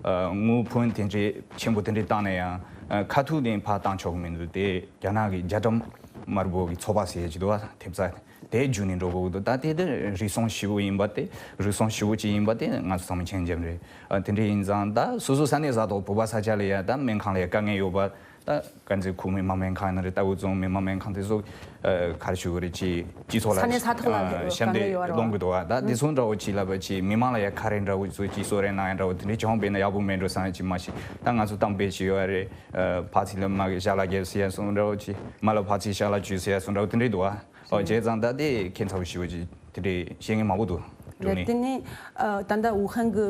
ཨ་དངུལ་ཕོན་དེ་འདྲའི་ཆེན་པོ་དེ་འདྲའི་བཏང་ན་ཡང་ཨ་ཁ་ཐུག་དེ་ཕར་བཏང་ཆོག་གི་མི་འདུག་དེ་རྒྱ་ནག་གི་རྒྱ་གྲམ་དམར་པོ་གི་ཚོགས་པ་ཟེར་གྱི་འདུག་བ། ཐེབས་རྩ་དེ་བརྒྱུད་ནས་འགྲོ་དགོས་ཀྱི་འདུག་ད་དེ་དེ་རུལ་སུངས་ཞེ་པོ་ཡིན་པ་དེ་རུལ་སུངས་ཞེ་པོ་ཅིག་ཡིན་པ་དེ་ང་ཚོ་ཚང་མས་མཁྱེན་རྒྱུ་རེད། ཨ་དེ་འདྲ་ཡིན་ཙང་ད་སོ་སོ་ས་གནས་ས་ཐོག་བོད་པ་ས་ཆ་ལ་ཡ་ད་སྨན་ཁང་ལ་ཡ་དཀའ་ངལ་ཡོད་པ། ད་དཀར་མཛེས་ཁུལ་མི་དམངས་སྨན་ཁང་ཡིན་ན་རེད། རྟ་ཕོ་རྫོང་མི་དམངས་སྨན་ཁང་དེ་ཚོ་ཨ་ག་རེ་ཞུ་དགོས་རེད། ཅིག་སྤྱི་ཚོགས་ལ་ས་གནས་ས་ཐོག་ལ་ཨ་ཞབས་འདེགས་དཀའ་ངལ་ཡོད་རེད་བ། སློང་གི་འདུག་བ། ད་དེ་ཚོ་འདྲ་བོ་ཅིག་ལ་བ་ཅིག་མི་མང་ལ་ཡ་ཁ་རས་འདྲ་བོ་ཚོ་ཅིག་གསོལ་རས་གནང་ཡ་འདྲ་བོ་དེ་འདྲ་བྱུང་བས་ན་ཡག་པོ་མེད་འགྲོ་བསམ་ཡ་ཅིག་མ་གཞི་ད་ང་ཚོ་གཏམ་དཔེ་ཅིག་ཡོད་རེད། ཨ་ཕ་ཚི་ལ་མ་གི་ཞག་ལ་རྒྱབ་ཟེར་ཡ་སོང་འདྲ་བོ་ཅིག་མ་ལ་ཕ་ཚི་ཞག་ལ་བཅུ་ཟེར་ཡ་སོང་འདྲ་བོ་དེ་འདྲ་འདུག་བ། ཨོ་བྱས་ཙང་ད་དེ་ཁྱད་མཚར་བོ་ཞེ་པོ་ཅིག་དེ་འདྲའི་བཤད་མཁན་མང་པོ་འདུག་འགྲོ་རེད། ནས། དེ་ནས་ཨ་ད་ལྟ་ཝུ་ཧན་གི་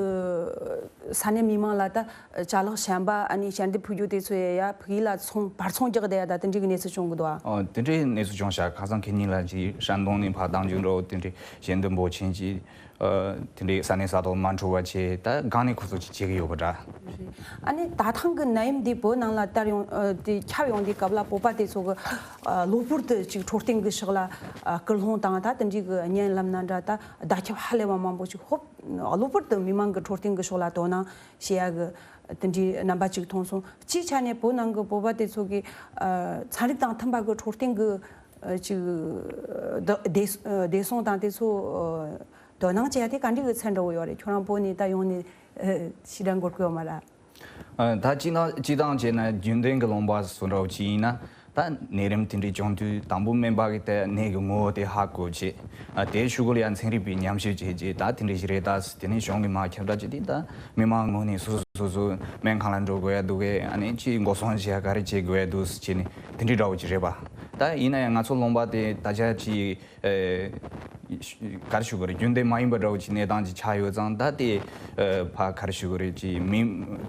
ས་གནས་མི་མང་ལ་ད་ཅ་ལག་ཞན་པ་ཨ་ནི་ཞལ་འདེབས་ཕུལ་རྒྱུ་དེ་ཚོ་ཡ་ཡ་ཕ་གི་ལ་ཚོང་བར་ཚོང་རྒྱག་བསྡད་ཡ་ད་དེ་འདྲའི་གི་གནས་ཚུལ་བྱུང་གི་འདུག་ཨ། ཨོ་དེ་འདྲའི་གནས་ཚུལ་བྱུང་ཤག་ཁ་སང་ཁེ་ཉིན་ལ་ཅིག་ཧྲན་ཏུང་ནས་ཕར་བཏང་རྒྱུ་འདྲ་བོ་དེ་འདྲའི་ཞལ་འདེབས་འབོར་ཆེན་ཅིག་ཨ་དེ་འདྲའི་ས་གནས་ས་ཐོག་མ་འགྲོ་བ་བྱས་ད་སྒང་ནས་ཁོ་ཚོ་ཅིག་བྱེད་ཀྱི་ཡོད་པ་འདྲ། རེད། ཨ་ནི་ད་ཐེངས་ཀྱི་ནད་ཡམས་འདི་བོད་ནང་ལ་དར་ཡོང་ཨ་དེ་ཁྱབ་ཡོང་དུས་སྐབས་ལ་བོད་པ་དེ་ཚོ་གི་ཨ་གློ་བུར་དུ་ཅིག་འཕྲོད་བསྟེན་གྱི་ཕྱོགས་ལ་ཨ་སྐུལ་སློང་དང་ད་དེ་འདྲའི་གི་བརྙན་ལབ་ན་འདྲ་ད་བརྡ་ཁྱབ་ཧ་ལས་པ་མང་པོ་ཅིག་ཧོབ་གློ་བུར་དུ་མི་མང་གི་འཕྲོད་བསྟེན་གྱི་ཕྱོགས་ལ་དོ་སྣང་བྱེད་ཡ་གི་དེ་འདྲའི་རྣམ་པ་ཅིག་མཐོང་སོང་། སྤྱིའི་ཆ་ནས་བོད་ནང་གི་བོད་པ་དེ་ཚོ་གི་ཨ་ཚན་རིག་དང་མཐུན་པ་གི་འཕྲོད་བསྟེན་གྱི་ཨ་ཅིག་བདེ་བདེ་སྲུང་དང་དེ་ཚོ་ཨ་དོ་སྣང་བྱེད་ཡ་དེ་ག་འདྲ་གི་ཚད་འདྲ་བོ་ཡོད་རེད། ཁྱོད་རང་བོད་ནས་ད་ཡོང་ནས་ཨ་ཞེ་དྲག་འགོར་གི་ཡོད་མ་རེད། ཨ་ད་སྤྱི་བཏང་སྤྱི་བཏང་བྱས་ན་རྒྱུན་ལྡན་གྱི་ལུང་པ་སུ་འདྲ་བོ་ཅིག་ཡིན་ན་ད་ནད་རིམས་དེ་འདྲའི་བྱུང་དུས་དང་པོ་སྨན་པ་གིས་དེ་ནད་ཀྱི་ངོ་བོ་དེ་ཧ་གོ་བྱས། ཨ་དེའི་གཞུག་གུ་ལ་ཡང་ཚན་རིག་པས་ཉམས་ཞིབ་བྱས་རྗེས་ད་དེ་འདྲ་ཞིག་རེད། ད་དེ་ནས་གཞུང་གིས་མར་ཁྱབ་བསྒྲགས་བྱས་དུས་ད་མི་མང་ངོས་ནས་སོ་སོ་སོ་སོ་སྨན་ཁང་ལ་འགྲོ་དགོས་ཡ་འདུག་གས། ཨ་ནི་ཅིག་འགོག་སྲུང་བྱེད་ཡ་ག་རེ་བྱེད་དགོས་ཡ་འདུག་ཟེར་བྱས་ནས་དེ་འདྲའི་འདྲ་བོ་ཅིག་རེད་པ། ད་ཡིན་ན་ཡང་ང་ཚོ་ལུང་པ་དེ་ད་ཆ་ཅིག་ཨེ་ག་རེ་ཞུ་དགོས་རེད། རྒྱུན་ལྡན་མ་ཡིན་པ་འདྲ་བོ་ཅིག་གནས་སྟངས་ཅིག་ཆགས་ཡོད་ཙང་ད་དེ་ཨེ་ཕ་ག་རེ་ཞུ་དགོས་རེད། ཅིག་མི་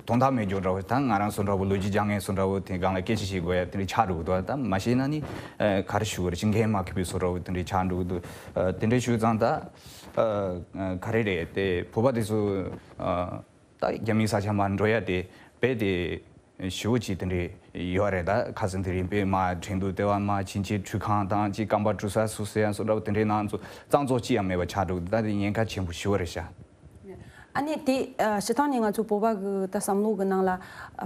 དོན་དག་མེད་རྒྱུ་འདྲ་བོ་ད་ང་རང་ཚོ་འདྲ་བོ་ལོ་རྒྱུས་སྦྱང་མཁན་ཚོ་འདྲ་བོ་དེ་སྒང་ལ་སྐད་ཆ་བཤད་དགོས་ཡ་དེ་འདྲ་ཆགས་འགྲོ་གི་འདུག་ད་མ་བཤད་ན་ནི་ཨེ་ག་རེ་ཞུ་དགོས་རེད། ཅིག་འགན་མ་འཁུར་བའི་བཟོ་འདྲ་བོ་དེ་འདྲ་ཆགས་འགྲོ་གི་འདུག་ཨེ་དེ་འདྲ་ཞུ་ཙང་ད་ཨེ་ག་རེ་རེད། དེ་བོད་པ་དེ་ཚོ་ཨེ་ད་རྒྱ་མིའི་ས་ཆ་མར་འགྲོ་ཡ་དེ་དཔེ་དེ་ཞེ་པོ་ཅིག་དེ་འདྲའི་ཡོད་རེད། ད་ཁ་སང་དེ་རིང་དཔེ་མ་ཁྲིན་ཏུའུ་ལྟེ་བ་མ་ཕྱིན་ཆད་ཁྲུས་ཁང་དང་ཅིག་རྐང་པ་བཀྲུ་ས་སུ་ཟེར་ཡང་སོ་འདྲ་བོ་དེ་འདྲའི་ནང་ཚོ་གཙང་བཙོག་ཅི་ཡང་མེད་པ་ཆགས་འགྲོ་གི་འདུག་ད་དེ་ཉེན་ཁ་ཆེན་པོ་ཞེ་པོ་རེད་ཤག་ཨ་ནི་དེ་ཨ་སྤྱི་བཏང་ནས་ང་ཚོ་བོད་པ་གི་ད་བསམ་བློ་གི་ནང་ལ་ཨ་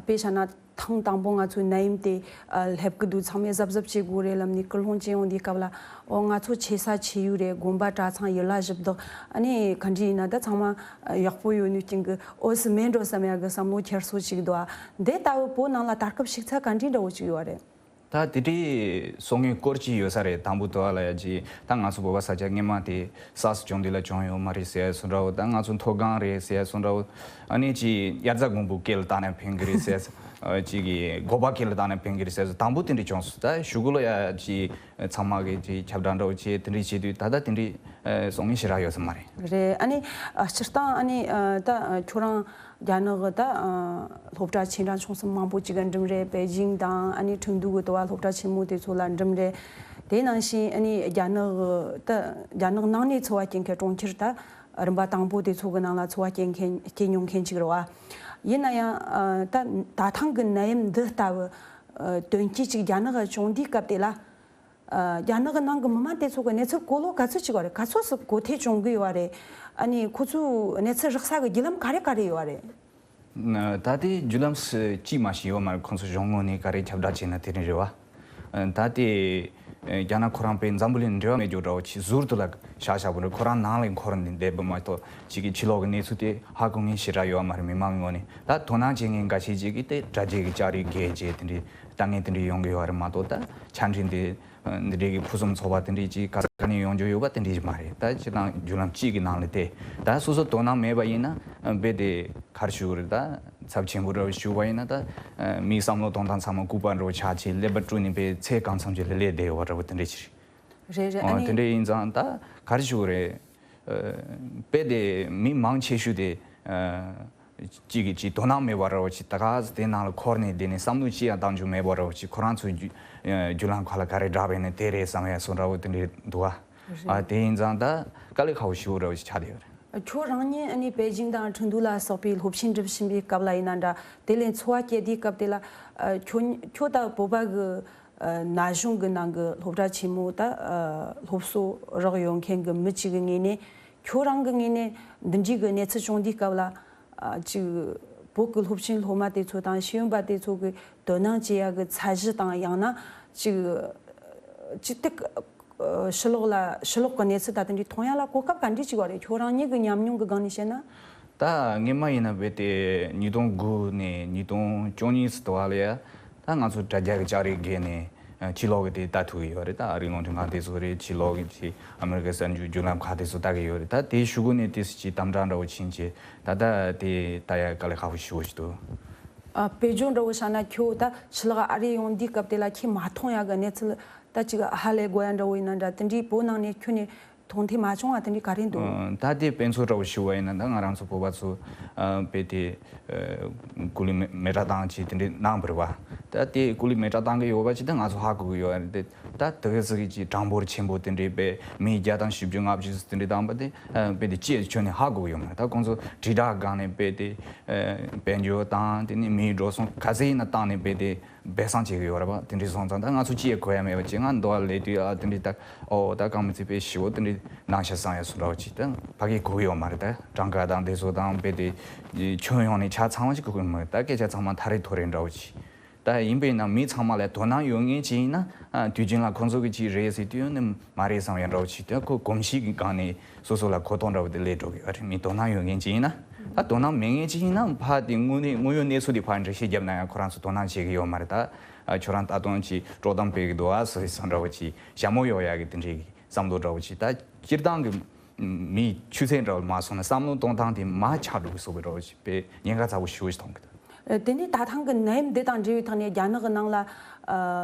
དཔེ་བཞག་ན་ ཐེངས་དང་པོ་ང་ཚོའི་ནད་ཡམས་དེ་ཨ་སླེབས་ཀྱི་འདུག་ཚང་མས་གཟབ་གཟབ་བྱེད་དགོས་རེད་ལབ་ནས་སྐུལ་སློང་བྱེད་ཡོང་དུས་སྐབས་ལ། ཨོ་ང་ཚོ་ཆེ་ས་ཆེ་ཡུལ་རེད། དགོན་པ་གྲྭ་ཚང་ཡུལ་ལྷ་གཞི་བདག་ཨ་ནི་ག་འདྲ་ཡིན་ན་ད་ཚང་མ་ཡག་པོ་ཡོད་ནུས་ཀྱིན་གི་ཨོ་སི་མེད་འགྲོ་བསམ་ཡག་གི་བསམ་བློ་འཁྱེར་སོ་ཅིག་འདུག་ཨ་འདི་ལྟ་བུ་བོད་ནང་ལ་ད་སྐབས་ཞིག་ཚ་ག་འདྲའི་འདྲ་བོ་ཅིག་ཡོད་རེད། ད་དེ་འདྲའི་སོང་ངས་སྐོར་གྱི་ཡོད་ས་རེད། དང་པོ་དུ་བ་ལ་ཡ་ཅི་ད་ང་ཚོ་བོད་པ་ས་ཆ་སྔོན་མ་དེ་ས་སུ་བྱུང་དུས་ལ་བྱུང་ཡོད་མ་རེད་ཟེར་སོ་འདྲ་བོ། ད་ང་ཚོ་མཐོ་སྒང་རེད་ཟེར་སོ་འདྲ་བོ། ཨ་ནི་ཅི་དབྱར་རྩྭ་དགུན་འབུ་སྐེ་ལ་བཏགས་ན་ཕན་གི་རེད་ཟེར། ཅི་གི་སྒོག་པ་སྐེ་ལ་བཏགས་ན་ཕན་གི་རེད་ཟེར་སོ། དང་པོ་དེ་འདྲ་བྱུང་སོང་། ད་གཞུག་གུ་ལ་ཡ་ཅི་ཚང་མ་གི་ཅི་ཁྱབ་བསྒྲགས་འདྲ་བོ་བྱས་དེ་འདྲ་བྱེད་དུས་ད་ལྟ་དེ་འདྲ་སོང་ངས་ཞེ་དྲག་ཡོད་ས་མ་རེད། རེད། ཨ་ནི་ཨ་སྤྱིར་བཏང་ཨ་ནི་ཨ་ད་ཨ་ཁྱོད་རང་རྒྱ་ནག་གི་ད་ཨ་སློབ་གྲྭ་ཆེ་འབྲིང་ཆུང་གསུམ་མང་པོ་ཅིག་ག་འགྲིམ་རེད། པེ་ཅིང་དང་ཨ་ནི་ཁྲིན་ཏུའུ་གི་དུ་བ་སློབ་གྲྭ་ཆེན་མོ་དེ་ཚོ་ལ་འགྲིམ་རེད། དེ་ནང་བཞིན་ཨ་ནི་རྒྱ་ནག་གི་ད་རྒྱ་ནག་ནང་ནས་འཚོ་བ་སྐྱེལ་མཁན་གྲོང་ཁྱེར་ད་རིམ་པ་དང་པོ་དེ་ཚོ་གི་ནང་ལ་འཚོ་བ་སྐྱེལ་མཁན་སྐྱེལ་མྱོང་མཁན་ཅིག་རེད་བ། ཡིན་ན་ཡང་ཨ་ད་ད་ཐེངས་གི་ནད་ཡམས་འདི་ལྟ་བུ་ཨ་དོན་རྐྱེན་ཅིག་རྒྱ་ནག་ག་བྱུང་དུས་སྐབས་དེ་ལ། ཨ་རྒྱ་ནག་གི་ནང་གི་མི་མང་དེ་ཚོ་གི་གནས་ཚུལ་གོ་ལོ་ག་ཚོད་ཅིག་ཡོད་རེད། ག་ཚོད་སུ་གོ་ཐོས་བྱུང་གི་ཡོད་རེད། ཨ་ནི་ཁོ་ཚོའི་གནས་ཚུལ་རག་ས་གི་བརྒྱུད་ལམ་ག་རེ་ག་རེ་ཡོད་རེད། ན་ད་ལྟའི་བརྒྱུད་ལམ་སུ་ཅིས་མ་ཤེས་ཡོད་མ་རེད། ཁོང་ཚོ་གཞུང་ངོས་ནས་ག་རེ་ཁྱབ་བསྒྲགས་བྱས་ན་དེ་རིང་རེད་བ། ཨ་ད་ལྟའི་ཨ་རྒྱ་ནག་ཁོ་རང་པའི་འཛམ་བུ་གླིང་འབྲེལ་བ་མེད་རྒྱུ་འདྲ་བོ་ཅིག་ཟུར་དུ་ལ་བཞག་བཞག་པོ་རེད། ཁོ་རང་ནང་ལ་འཁོར་ནས་བསྡད་པ་མ་གཏོགས་ཅིག་གི་ཕྱི་ལོགས་ཀྱི་གནས་ཚུལ་དེ་ཧ་གོ་མཁན་ཞེ་དྲག་ཡོད་མ་རེད། མི་མང་གི་ངོས་ནས། ད་དོ་སྣང་བྱེད་མཁན་འགའ་ཤས་ཅིག་གིས་དེ་དྲ་རྒྱའི་གི་ལྕགས་རིགས་བརྒལ་བྱས་དེ་འདྲའི་ལྟ་ངན་དེ་འདྲའི་ཡོང་གི་ཡོད་རེད་མ་གཏོགས། ད་ཆ་འཕྲིན་དེ་འདི་འདྲའི་གི་ཕུན་སུམ་ཚོགས་པ་དེ་འདྲའི་ཅིག་ག་ས་ག་ནས་ཡོང་རྒྱུ་ཡོད་པ་དེ་འདྲའི་མ་རེད། ད་སྤྱིར་བཏང་བརྒྱུད་ལམ་གཅིག་གི་ནང་ལ་དེ་ད་སོ་སོ་དོ་སྣང་མེད་པ་ཡིན་ན་རྦད་དེ་ག་རེ་ཞུ་དགོས་རེད། ད་ཚབས་ཆེན་པོ་འདྲ་བོ་ཞུ་བ་ཡིན་ན་ད་མིའི་བསམ་བློ་གཏོང་སྟངས་ཚང་མ་ལྐུགས་པ་འདྲ་བོ་ཆགས་བྱས་ཀླད་པ་བཀྲུས་ནས་པའི་ཚེ་གང་འཚམ་ཅིག་ལ་སླེབས་བསྡད་ཡོད་པ་འདྲ་བོ་དེ་འདྲ་ཅིག་རེད། རེད་རེད། ཨ་ཨ་ནི་དེ་འདྲ་ཡིན་ཙང་ད་ག་རེ་ཞུ་དགོས་རེད། ཨ་དཔེ་དེ་མི་མང་ཆེ་ཤོས་དེ་ཨ་གཅིག་གིས་གཅིག་དོ་སྣང་མེད་པ་འདྲ་བོ་ཅིག་ད་ག་ཟེ་དེ་ནང་ལ་འཁོར་ནས་བསྡད་ནས་བསམ་བློ་ཅི་ཡང་བཏང་རྒྱུ་མེད་པ་འདྲ་བོ་ཅིག་ཁོ་རང་ཚོའི་རྒྱུ་ཨ་བརྒྱུད་ལམ་ཁག་ལ་ག་རེ་བསྒྲགས་པ་ཡིན་ན་དེ་རེད་བསམ་ཡ་བཟོ་འདྲ་བོ་དེ་འདྲ་འདུག་ཨ། རེད། ཨ་དེ་ཡིན་ཙང་ད་དཀའ་ལས་ཁག་པོ་ཞེ་པོ་འདྲ་བོ་ཅིག་ཆགས་བསྡད་ཡོད་རེད། ཁྱོད་རང་ཉིད་ཨ་ནི་པེ་ཅིང་དང་ཁྲིན་ཏུའུ་ལ་སོགས་པའི་སློབ་ཆེན་འགྲིམ་བཞིན་པའི་སྐབས་ལ་ཡིན་ན་འདྲ། དེ་ལས་འཚོ་བ་སྐྱེལ་དུས་སྐབས་དེ་ལ་ཨ་ཁྱོད་ཁྱོད་ད་བོད་པ་གི་ཨ་ན་གཞོན་གྱི་ནང་གི་སློབ་གྲྭ་ཆེན་མོ་ད་ཨ་སློབ་གསོ་རག་ཡོད་མཁན་གྱི་མི་གཅིག་གི་ངོས་ནས། ཁྱོད་རང་གི་ངོས་ནས་འདི་འདྲའི་གི་གནས་ཚུལ་བྱུང་དུས་སྐབས་ལ་ཨ་ཅིག་བོད་ཀྱི་སློབ་ཆེན་སློབ་མ་དེ་ཚོ་དང་ཤེས་ཡོན་པ་དེ་ཚོ་གི་དོ་སྣང་བྱེད་ཡ་གི་ཚད་གཞི་དང་། ཡང་ན་ཅིག་ཅིག་དེ་ཨ་ཕྱི་ལོགས་ལ་ཕྱི་ལོགས་ཀྱི་གནས་ཚུལ་ད་དེ་འདྲའི་མཐོང་ཡ་ལ་གོ་སྐབས་ག་འདྲ་ཅིག་ཡོད་རེད། ཁྱོད་རང་ཉིད་ཀྱི་ཉམས་མྱོང་གི་སྒང་ནས་བཤད་ན། ད་སྔོན་མ་ཡིན་ན་རྦད་དེ་ཉིས་སྟོང་དགུ་ནས་ཉིས་སྟོང་བཅུ་གཉིས་ཙམ་དུ་བ་ལ་ཡ། ད་ང་ཚོ་དྲ་རྒྱ་གི་ལྕགས་རིགས་བརྒལ་ནས་ཕྱི་ལོགས་ཀྱི་དེ་ལྟ་ཐུབ་ཀྱི་ཡོད་རེད། ད་ཨ་རིའི་རླུང་འཕྲིན་ཁང་དེ་ཚོ་རེད། ཕྱི་ལོགས་ཀྱི་ཅིག་ཨ་མི་རི་ཀའི་གསར་འགྱུར་བརྒྱུད་ལམ་ཁག་དེ་ཚོ་ལྟ་གི་ཡོད་རེད། ད་དེའི་གཞུག་གུ་ནས་དེ་ཚོ་ཅིག་དམ་དྲག་འདྲ་བོ་ཕྱིན་བྱས་ད་ལྟ་དེ་ལྟ་ཡ་དཀའ་ལས་ཁག་པོ་ཞེ་པོ་ཞིག་འདུག་ཨ་དཔེ་བརྗོད་འདྲ་བོ་བྱས་ན། ཁྱོད་ད་ཕྱི་ལོགས་ཨ་རི་ཡོང་དུས་སྐབས་དེ་ལ་ཁྱེད་མ་མཐོང་ཡ་གི་གནས་ཚུལ་ད་ཅིག་ཧ་ལས་དགོས་ཡ་འདྲ་བོ་ཡིན་ན་འདྲ། དེ་འདྲའི་བོད་ནང་ནས་ཁྱོད་ནས་མཐོང་ཐོས་མ་བྱུང་བ་དེ་འདྲའི་ག་རེ་འདུག་ཨ་ད་དེ་དཔེ་མཚོན་འདྲ་བོ་ཞུ་བ་ཡིན་ན། ད་ང་རང་ཚོ་བོད་པ་ཚོ་ཨ་དཔེ་དེ་ཨ་སྐུ་ལུས་མེ་མེ་སྲེག་བཏང་བྱས་དེ་འདྲའི་གནང་བ་རེད་བ། ད་དེ་སྐུ་ལུས་མེ་སྲེག་བཏང་གི་ཡོད་པ་ཅིག་ད་ང་ཚོ་ཧ་གོ་གི་ཡོད་རེད། དེ་ད་དེ་ག་ཟིག་གི་ཅིག་གྲངས་འབོར་ཆེན་པོ་དེ་འདྲའི་དཔེ་མི་བརྒྱ་དང་བཞི་བཅུ་ལྔ་བཅུ་ཟིག་དེ་འདྲའི་བཏང་པ་དེ་ཨ་དཔེ་དེ་ཅིའི་ཁྱོན་ནས་ཧ་གོ་གི་ཡོད་མ་རེད། ད་ཁོང་ཚོ་དྲིལ་བསྒྲགས་སྒང་ནས་དཔེ་དེ་ཨ་དཔལ་འབྱོར་དང་དེ་ནས་མིའི་འགྲོ་སོང་ག་ཚད་ཡིན་ན་བཏང་ནས་དཔེ་དེ་སྦས་གསང་བྱེད་ཀྱི་ཡོད་རེད་པ། དེ་འདྲའི་སོང་ཙང་ད་ང་ཚོ་ཅི་ཡང་གོ་ཡ་མེད་པ་ཅིག་ང་འདུག་ཨ་ལས་དུས་ཨ་དེ་འདྲའི་ད་ཨོ་ད་རྐང་མི་ཚེ་དཔེ་ཞི་བོ་དེ་འདྲའི་གནང་ཤག་བསམ་ཡ་སུ་འདྲ་བོ་ཅིག་ད་ཕ་གིར་གོ་གི་ཡོད་མ་རེད། ད་གྲངས་ཀ་དང་དེ་ཚོ་དང་དཔེ་དེ་ཁྱོན་ཡོངས་ནས་ཆ་ཚང་བ་ཅིག་གོ་གི་མ་རེད། ད་སྐད་ཆ་ཚང་མ་ཐ་རེ་ཐོ་རེ་འདྲ་བོ་ཅིག་ད་ཡིན་པས་ན་མི་ཚང་མ་ལ་དོ་སྣང་ཡོད་མཁན་ཅིག་ཡིན་ན་ཨ་དུས་རྒྱུན་ལ་ཁོང་ཚོ་གི་ཅིག་རེད་ཟེར་དུས་ནི་མ་རེད་བསམ་ཡ་འདྲ་བོ་ཅིག་ད་ཁོ་གོམས་གཤིས་ཀྱི་སྒང་ནས་སོ་སོ་ལ་གོ་རྟོགས་འདྲ་བོ་དེ་སླེབས་འགྲོ་གི་ཡོད་རེད། མི་དོ་སྣང་ཡོད་མཁན་ཅིག་ཡིན་ན། ད་དོ་སྣང་མེད་མཁན་ཅིག་ཡིན་ན་ཕ་དེ་དངོས་གནས་དངོས་ཡོད་གནས་ཚུལ་དེ་ཕར་འགྲེལ་བཤད་བརྒྱབ་ན་ཡང་ཁོ་རང་ཚོ་དོ་སྣང་བྱེད་ཀྱི་ཡོད་མ་རེད། ད་ཨ་ཁྱོད་རང་ད་དུང་ཅིག་དཀྲོག་གཏམ་སྤེལ་གི་འདུག་ཨ་ཟེར་བསམ་འདྲ་བོ་ཅིག་ཞྭ་མོ་གཡོག་ཡག་གི་དེ་འདྲའི་བསམ་བློ་འདྲ་བོ་ཅིག་ད་སྤྱིར་བཏང་གི་མིའི་ཆུ་ཚད་འདྲ་བོ་མ་སོང་ན་བསམ་བློ་གཏོང་སྟངས་དེ་མར་ཆག་འགྲོ་གི་བཟོ་གི་འདྲ་བོ་ཅིག་དཔེ་ཉེན་ཁ་ཚ་བོ་ཞེ་པོ་ཞིག་མཐོང་གི་འདུག་ཨ་དེ་ནས་ད་ཐེངས་ཀྱི་ནད་ཡམས་འདི་དང་འབྲེལ་བའི་ཐོག་ནས་རྒྱ་ནག་གི་ནང་ལ་ཨ་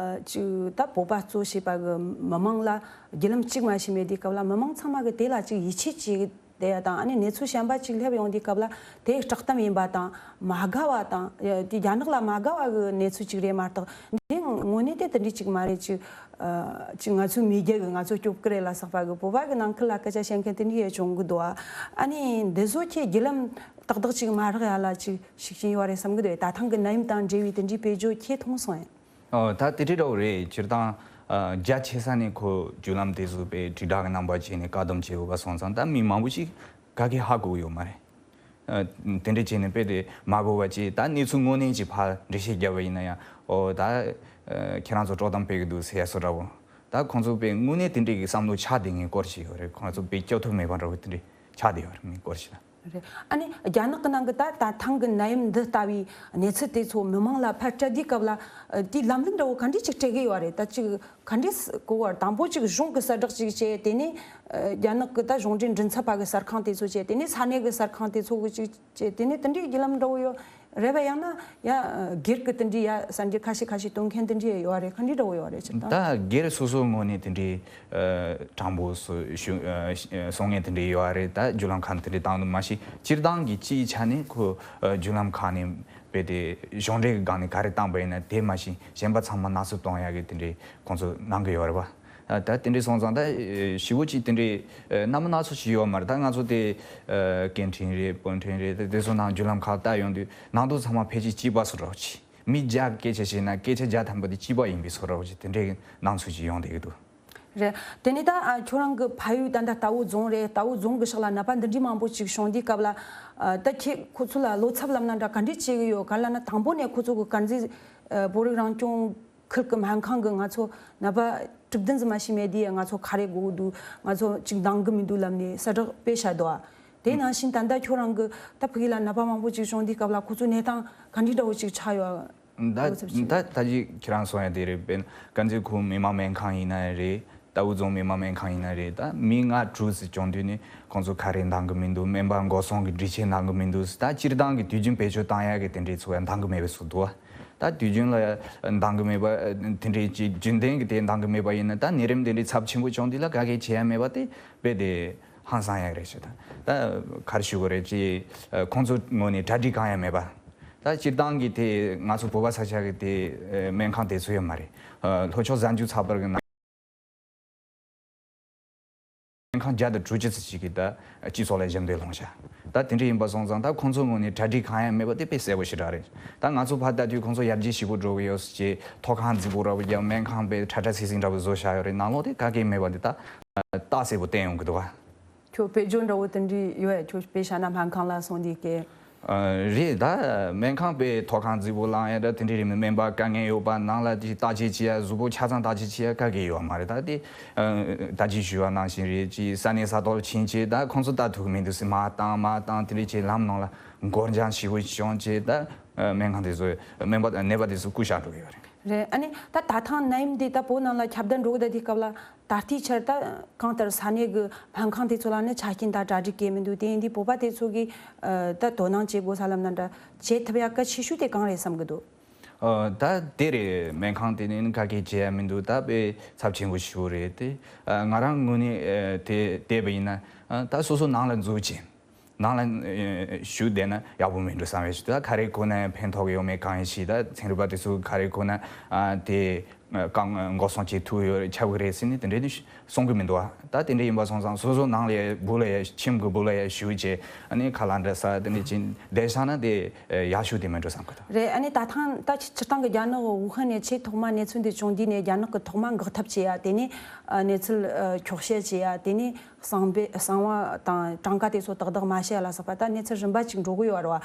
ཅིག་ད་བོད་པ་གཙོ་བྱས་པ་གི་མི་མང་ལ་བརྒྱུད་ལམ་གཅིག་མ་ཞིག་མེད་དུས་སྐབས་ལ་མི་མང་ཚང་མ་གི་དེ་ལ་ཅིག་ཡིད་ཆེས་བྱེད་བསྡད་ཡ་དང་། ཨ་ནི་གནས་ཚུལ་གཞན་པ་ཅིག་སླེབས་ཡོང་དུས་སྐབས་ལ་དེ་སྐྲག་གཏམ་ཡིན་པ་དང་། མ་དགའ་བ་དང་། དེ་རྒྱ་ནག་ལ་མ་དགའ་བ་གི་གནས་ཚུལ་ཅིག་རེད་མ་གཏོགས། འདི་དངོས་གནས་དེ་དེ་འདྲ་ཅིག་མ་རེད། ཅིག་ཨ་ཅིག་ང་ཚོའི་མི་རྒྱ་གི་ང་ཚོ་སྐྱོབ་ཀྱི་རེད་ལ་སོགས་པ་གི་བོད་པ་གི་ནང་ཁུལ་ལ་སྐད་ཆ་བཤད་མཁན་དེ་འདྲ་ཡང་བྱུང་གི་འདུག་ཨ་ནི་འདི་ཚོ་ཁྱེད་བརྒྱུད་ལམ་ཏག་ཏག་ཅིག་མ་རག་ཡ་ལ་ཅིག་ཤུགས་རྐྱེན་ཡོད་རེད་བསམ་གི་འདུག་ད་ཐེངས་གི་ནད་ཡམས་དང་འབྲེལ་བའི་དེ་འདྲའི་དཔེ་བརྗོད་ཁྱེད་མཐོང་སོང་ངས། ཨོ་ད་དེ་འདྲ་འདྲ་བོ་རེད། སྤྱིར་བཏང་ཨ་རྒྱ་ཆེ་ས་ནས་ཁོ་བརྒྱུད་ལམ་དེ་ཚོ་དཔེ་དྲིལ་བསྒྲགས་ཀྱི་རྣམ་པ་བྱས་ནས་བཀག་སྡོམ་བྱེད་དགོས་པ་སོང་ཙང་ད་མི་མང་པོ་ཞིག་ག་གེ་ཧ་གོ་གི་ཡོད་མ་རེད། ཨ། དེ་འདྲས་བྱས་ནས་དཔེ་དེ་མ་གོ་བ་བྱས། ད་གནས་ཚུལ་དངོས་གནས་ཀྱི་ཕར་འགྲེལ་བཤད་བརྒྱབ་པ་ཡིན་ན་ཡང་། ཨོ་ད། ཨ། ཁྱེད་རང་ཚོ་དཀྲོག་གཏམ་སྤེལ་གི་འདུག་ཟེར་ཡ་བཟོ་འདྲ་བོ། ད་ཁོང་ཚོ་དཔེ་དངོས་གནས་དེ་འདྲས་ཀྱི་བསམ་བློ་ཆགས་བསྡད་མཁན་སྐོར་ཞིག་ཡོད་རེད། ཁོང་ཚོ་དཔེ་སྐྱོབ་ཐབས་མེད་པ་འདྲ་བོ་དེ་འདྲས་ཆགས་བསྡད་ཡོད་རེད། མི་སྐོར་ཞིག་ལ། རེད། ཨ་ནི་རྒྱ་ནག་གི་ནང་གི་ད་ད་ཐེངས་གི་ནད་ཡམས་འདི་ལྟ་བུའི་གནས་ཚུལ་དེ་ཚོ་མི་མང་ལ་ཕར་སྤྲད་དུས་སྐབས་ལ། ཨ། དེའི་ལམ་ལུགས་འདྲ་བོ་ག་འདྲས་ཅིག་སྤྲད་གི་ཡོད་རེད། ད་ཅིག་ག་འདྲས་གོ་བར། དང་པོ་ཅིག་གཞུང་གི་གསལ་བསྒྲགས་ཅིག་བྱས། དེ་ནས། ཨ། རྒྱ་ནག་གི་ད་གཞུང་འབྲེལ་མགྲིན་ཚབ་པ་གི་གསར་ཁང་དེ་ཚོ་བྱས། དེ་ནས་ས་གནས་གི་གསར་ཁང་དེ་ཚོ་གི་ཅིག་བྱས། དེ་ནས་དེ་འདྲའི་བརྒྱུད་ལམ་འདྲ་བོ་ཡོད་རེད་པ། ཡང་ན་ཡ་སྒེར་གི་དེ་འདྲའི་ཡ་གསར་འགྱུར་ཁ་ཤས་ཁ་ཤས་སྟོན་མཁན་དེ་འདྲའི་ཡོད་རེད། ག་འདྲས་འདྲ་བོ་ཡོད་རེད། སྤྱིར་བཏང་། ད་སྒེར་སོ་སོའི་ངོས་ནས་དེ་འདྲའི། ཨ། དྲང་པོ་སོ་ཞུ། ཨ། གསུང་མཁན་དེ་འདྲའི་ཡོད་རེད། ད་བརྒྱུད་ལམ་ཁག་ནས་དེ་འདྲའི་བཏང་འདུག་མ་གཞི་སྤྱིར་བཏང་གི་སྤྱིའི་ཆ་ནས་ཁོ། ཨ། བརྒྱུད་ལམ་ཁག་ནས་དཔེ་དེ་གཞུང་འབྲེལ་གྱི་སྒང་ནས་ག་རེ་བཏང་པ་ཡིན་ན། དེ་མ་གཞི་གཞན་པ་ཚང་མ་སྣ་ཚོགས་གཏོང་ཡག་གི་དེ་འདྲའི་ཁོང་ཚོ་གནང་གི་ཡོད་རེད་པ། ཨ། ད་དེ་འདྲའི་སོང་ཙང་ད། ཨེ། ཞེ་པོ་ཅིག་དེ་འདྲའི། ཨེ། རྣམ་པ་སྣ་ཚོགས་ཤིག་ཡོད་མ་རེད། ད་ང་ཚོ་དེ། ཨེ། སྐད་འཕྲིན་རེད། པར་འཕྲིན་རེད། དེ་ཚོ་ནང་བརྒྱུད་ལམ་ཁག་ལྟ་ཡོང་དུས་ནང་དོན་ཚང་མ་ཕལ་ཆེར་གཅིག་པ་བཟོ་འདྲ་བོ་ཅིག་མི་བརྒྱ་སྐད་ཆ་བཤད་ན་སྐད་ཆ་བརྒྱ་ཐམ་པ་དེ་གཅིག་པ་ཡིན་པའི་བཟོ་འདྲ་བོ་ཅིག་དེ་འདྲའི་སྣང་ཚུལ་ཅིག་ཡོང་བསྡད་ཀྱི་འདུག་རེད། དེ་ནས་ད། ཨ། ཁྱོད་རང་གི་ཕ་ཡུལ་ད་ལྟ་རྟའུ་རྫོང་རེད། རྟའུ་རྫོང་གི་ཕྱོགས་ལ་ནད་པ་འདི་འདྲའི་མང་པོ་ཅིག་བྱུང་དུས་སྐབས་ལ། ཨ། ད་ཁྱེད་ཁོ་ཚོ་ལ་བློ་འཚབ་ལབ་ན་འདྲ་ག་འདྲས་བྱེད་གི་ཡོད། ག་ལབ་ན་དང་པོ་ནས་ཁོ་ཚོ་གི་དཀར་མཛེས། ཨ། བོད་རིགས་རང་སྐྱོང་ཁུལ་གྱི་སྨན་ཁང་གི་ང་ཚོ་ནད་པ་དྲུག་བདུན་ཙམ་མ་ཞིག་མེད་དུས། ང་ཚོ་ཁ་རས་དགོས་ཀྱི་འདུག་ང་ཚོ་ཅིག་འདང་གི་མི་འདུག་ལབ་ནས་གསལ་བསྒྲགས་སྤེལ་བཞག་འདུག་ཨ། དེ་ནང་བཞིན་ད་ལྟ་ཁྱོད་རང་གི་ད་ཕ་གི་ལ་ནད་པ་མང་པོ་ཅིག་བྱུང་དུས་སྐབས་ལ་ཁོ་ཚོའི་གནས་སྟངས་ག་འདྲའི་འདྲ་བོ་ཅིག་ཆགས་ཡོད། ད་ད་ཅི་ཁྱེད་རང་གསུང་ཡ་དེ་རེད། དཔེར་ན་དཀར་མཛེས་ཁུལ་མི་དམངས་སྨན་ཁང་ཡིན་ན་རེད། རྟའུ་རྫོང་མི་དམངས་སྨན་ཁང་ཡིན་ན་རེད། ད་མི་ལྔ་དྲུག་ཙམ་བྱུང་དུས་ནས་ཁོང་ཚོ་ཁ་རས་འདང་གི་མི་འདུག་སྨན་པ་འགོག་སྲུང་གི་སྒྲིག་ཆས་འདང་གི་མི་འདུག་ད་སྤྱིར་བཏང་གི་དུས་རྒྱུན་བེད་སྤྱོད་བཏང་ཡ་གི་དེ་འདྲའི་ཚོ་ཡ་འདང་གི་མེད་པའི་བཟོ་འདུག་ད་དུས་རྒྱུན་ལ་འདང་གི་མེད་པ། དེ་འདྲའི་ཅིག་རྒྱུན་ལྡན་གྱི་དེ་འདང་གི་མེད་པ་ཡིན་ན། ད་ནད་རིམས་དེ་འདྲའི་ཚབས་ཆེན་པོ་བྱུང་དུས་ལ་ག་གེ་བྱེད་ཡ་མེད་པ་དེ་དཔེ་དེ་ཧང་སང་ཡ་རེད་ཤག་ད་ད་ག་རེ་ཞུ་དགོས་རེད། ཅིག་ཁོང་ཚོ་ངོས་ནས་གྲ་སྒྲིག་གང་ཡང་མེད་པ། ད་སྤྱིར་བཏང་གི་དེ་ང་ཚོ་བོད་པ་ས་ཆ་གི་དེ་སྨན་ཁང་དེ་ཚོ་ཡོད་མ་རེད། ལྷོ་ཕྱོགས་གཟའ་མཇུག་ཚགས་པར་གི་ནང་སྨན་ཁང་བརྒྱ་དང་དྲུག་ཅུ་ཙམ་ཞིག་གིས་ད་སྤྱི་ཚོགས་ལ་ཞབས་འདེགས་སློང་བྱ། ད་དེ་འདྲ་ཡིན་པ་སོང་ཙང་ད་ཁོང་ཚོའི་ངོས་ནས་གྲ་སྒྲིག་གང་ཡང་མེད་པ་དེ་དཔེ་གསལ་པོ་ཞེ་དྲག་རེད། ད་ང་ཚོ་ཕར་ལྟ་དུས་ཁོང་ཚོ་ཡར་རྒྱས་ཞེ་པོ་འགྲོ་གི་ཡོད་ཅེས་ཐོག་ཁང་རྫིག་པོ་འདྲ་བོ་ཡང་སྨན་ཁང་དཔེ་ཁྲ་ཁྲ་སིང་སིང་འདྲ་བོ་བཟོ་བཞག་ཡོད་རེད། ནང་ལོགས་དེ་ག་གེ་མེད་པ་འདི་ད་རྟགས་གསལ་པོ་བསྟན་ཡོང་གི་འདུག་ག་ཁྱོད་དཔེ་བརྗོད་འདྲ་བོ་དེ་འདྲ་ཡོད་ཡ། ཁྱོད་དཔེ་བཞག་ན་སྨན་ཁང་ལ་སོང་དུས་སྐད། ཨ། རེད། ད་སྨན་ཁང་དཔེ་ཐོག་ཁང་རྫིག་པོ་ལངས་ཡ་འདྲ་དེ་འདྲ་རེད། སྨན་པ་དཀའ་ངལ་ཡོད་པ་ནང་ལ་དེ་བརྟག་དཔྱད་བྱེད་ཡ། གཟུགས་པོ་ཆ་ཚང་བརྟག་དཔྱད་བྱེད་ཡ་ག་གེ་ཡོད་མ་རེད། ད་དེ་ཨ། ད་ཅི་ཞུས་པ་ནང་བཞིན་རེད། ཅིག་ས་གནས་ས་ཐོག་ཕྱིན་བྱས་ད་ཁོང་ཚོ་ལྟ་ཐུབ་ཀྱི་མི་འདུག་ཟེར་མར་བཏང་མར་བཏང་དེ་འདྲ་བྱས་ལམ་ནང་ལ་འགོར་འགྱངས་ཞེ་པོ་བྱུང་བྱས་ད་སྨན་ཁང་དེ་ཚོ་སྨན་པ་ནད་པ་དེ་ཚོ་རྐུ་བཞག་འགྲོ་གི་ཡོད་རེད། རེད། ཨ་ནི་ད་ད་ཐེངས་ནད་ཡམས་འདི་ད་བོད་ནང་ལ་ཁྱབ་གདལ་འགྲོ་གི་ད་དེའི་སྐབས་ལ་ད་ལྟའི་ཆར་ད་གང་ལྟར་ས་གནས་ཀྱི་སྨན་ཁང་དེ་ཚོ་ལ་ནི་ཆ་རྐྱེན་དང་གྲ་སྒྲིག་གས་མི་འདུག་དེ་ཡིན་དུས་བོད་པ་དེ་ཚོ་གིས་ཨ། ད་དོ་སྣང་བྱེད་དགོས་ས་ལབ་ན་འདྲ་བྱེད་ཐུབ་ཡ་གལ་ཆེ་ཤོས་དེ་གང་རེད་བསམ་གི་འདུག་ཨ། ད་དེ་རེད། སྨན་ཁང་དེ་ནི་ག་གེ་བྱེད་ཡ་མི་འདུག་ད་དཔེ་ཚབས་ཆེན་པོ་ཞིག་རེད་དེ། ཨ། ང་རང་ངོས་ནས་ཨ། དེ་བལྟས་པ་ཡིན་ན་ཨ། ད་སོ་སོ་ནང་ལ་འཛུལ་བྱས། ནང་ལ་ཨེ། བཞུགས་བསྡད་ན་ཡག་པོ་མིན་འགྲོ་བསམ་པའི་ཞིག་ད་ག་རེ་གོན་ན་ཡང་ཕན་ཐོགས་ཡོད་མེད་གང་ཡིན་ཞིག་ད་ཚན་རིག་པ་དེ་ཚོ་ག་རེ་གོན་ན་ཨ། དེ་གང་འགོག་སྲུང་བྱེད་ཐུབ་ཡོད་ཁྱབ་གི་རེད་ཟེར་ནས་དེ་འདྲ་ནི་གསུང་གི་མི་འདུག་ཨ། ད་དེ་འདྲ་ཡིན་པ་སོང་ཙང་སོ་སོ་ནང་ལ་སྦུག་ལ་ཡ་ཁྱིམ་གི་སྦུག་ལ་ཡ་བཞུགས་བྱས་ཨ་ནི་ཁ་ལག་འདྲ་ཟ་དེ་འདྲ་བྱས་བསྡད་བཞག་ན་དེ་ཡག་ཤོས་དེ་མིན་འགྲོ་བསམ་གི་འདུག་རེད། ཨ་ནི་ད་ཐེངས་ད་སྤྱིར་བཏང་གི་རྒྱ་ནག་ཝུ་ཧན་ནས་ཆེས་ཐོག་མ་གནས་ཚུལ་འདི་བྱུང་དུས་ནས་རྒྱ་ནག་གི་ཐོག་མ་འགག་ཐབས་བྱེད་ཡ། དེ་ནས་ཨ། གནས་ཚུལ་ཨ། འཁྱོག་བཤད་བྱེད་ཡ། དེ་ནས་གསང་སྦས་གསང་བ་དང་གྲངས་ཀ་དེ་ཚོ་ཏག་ཏག་མ་བཤད་ལ་སོགས་པ་ད་གནས་ཚུལ་རིམ་པ་གཅིག་འགྲོ་གི་ཡོད་རེད་བ།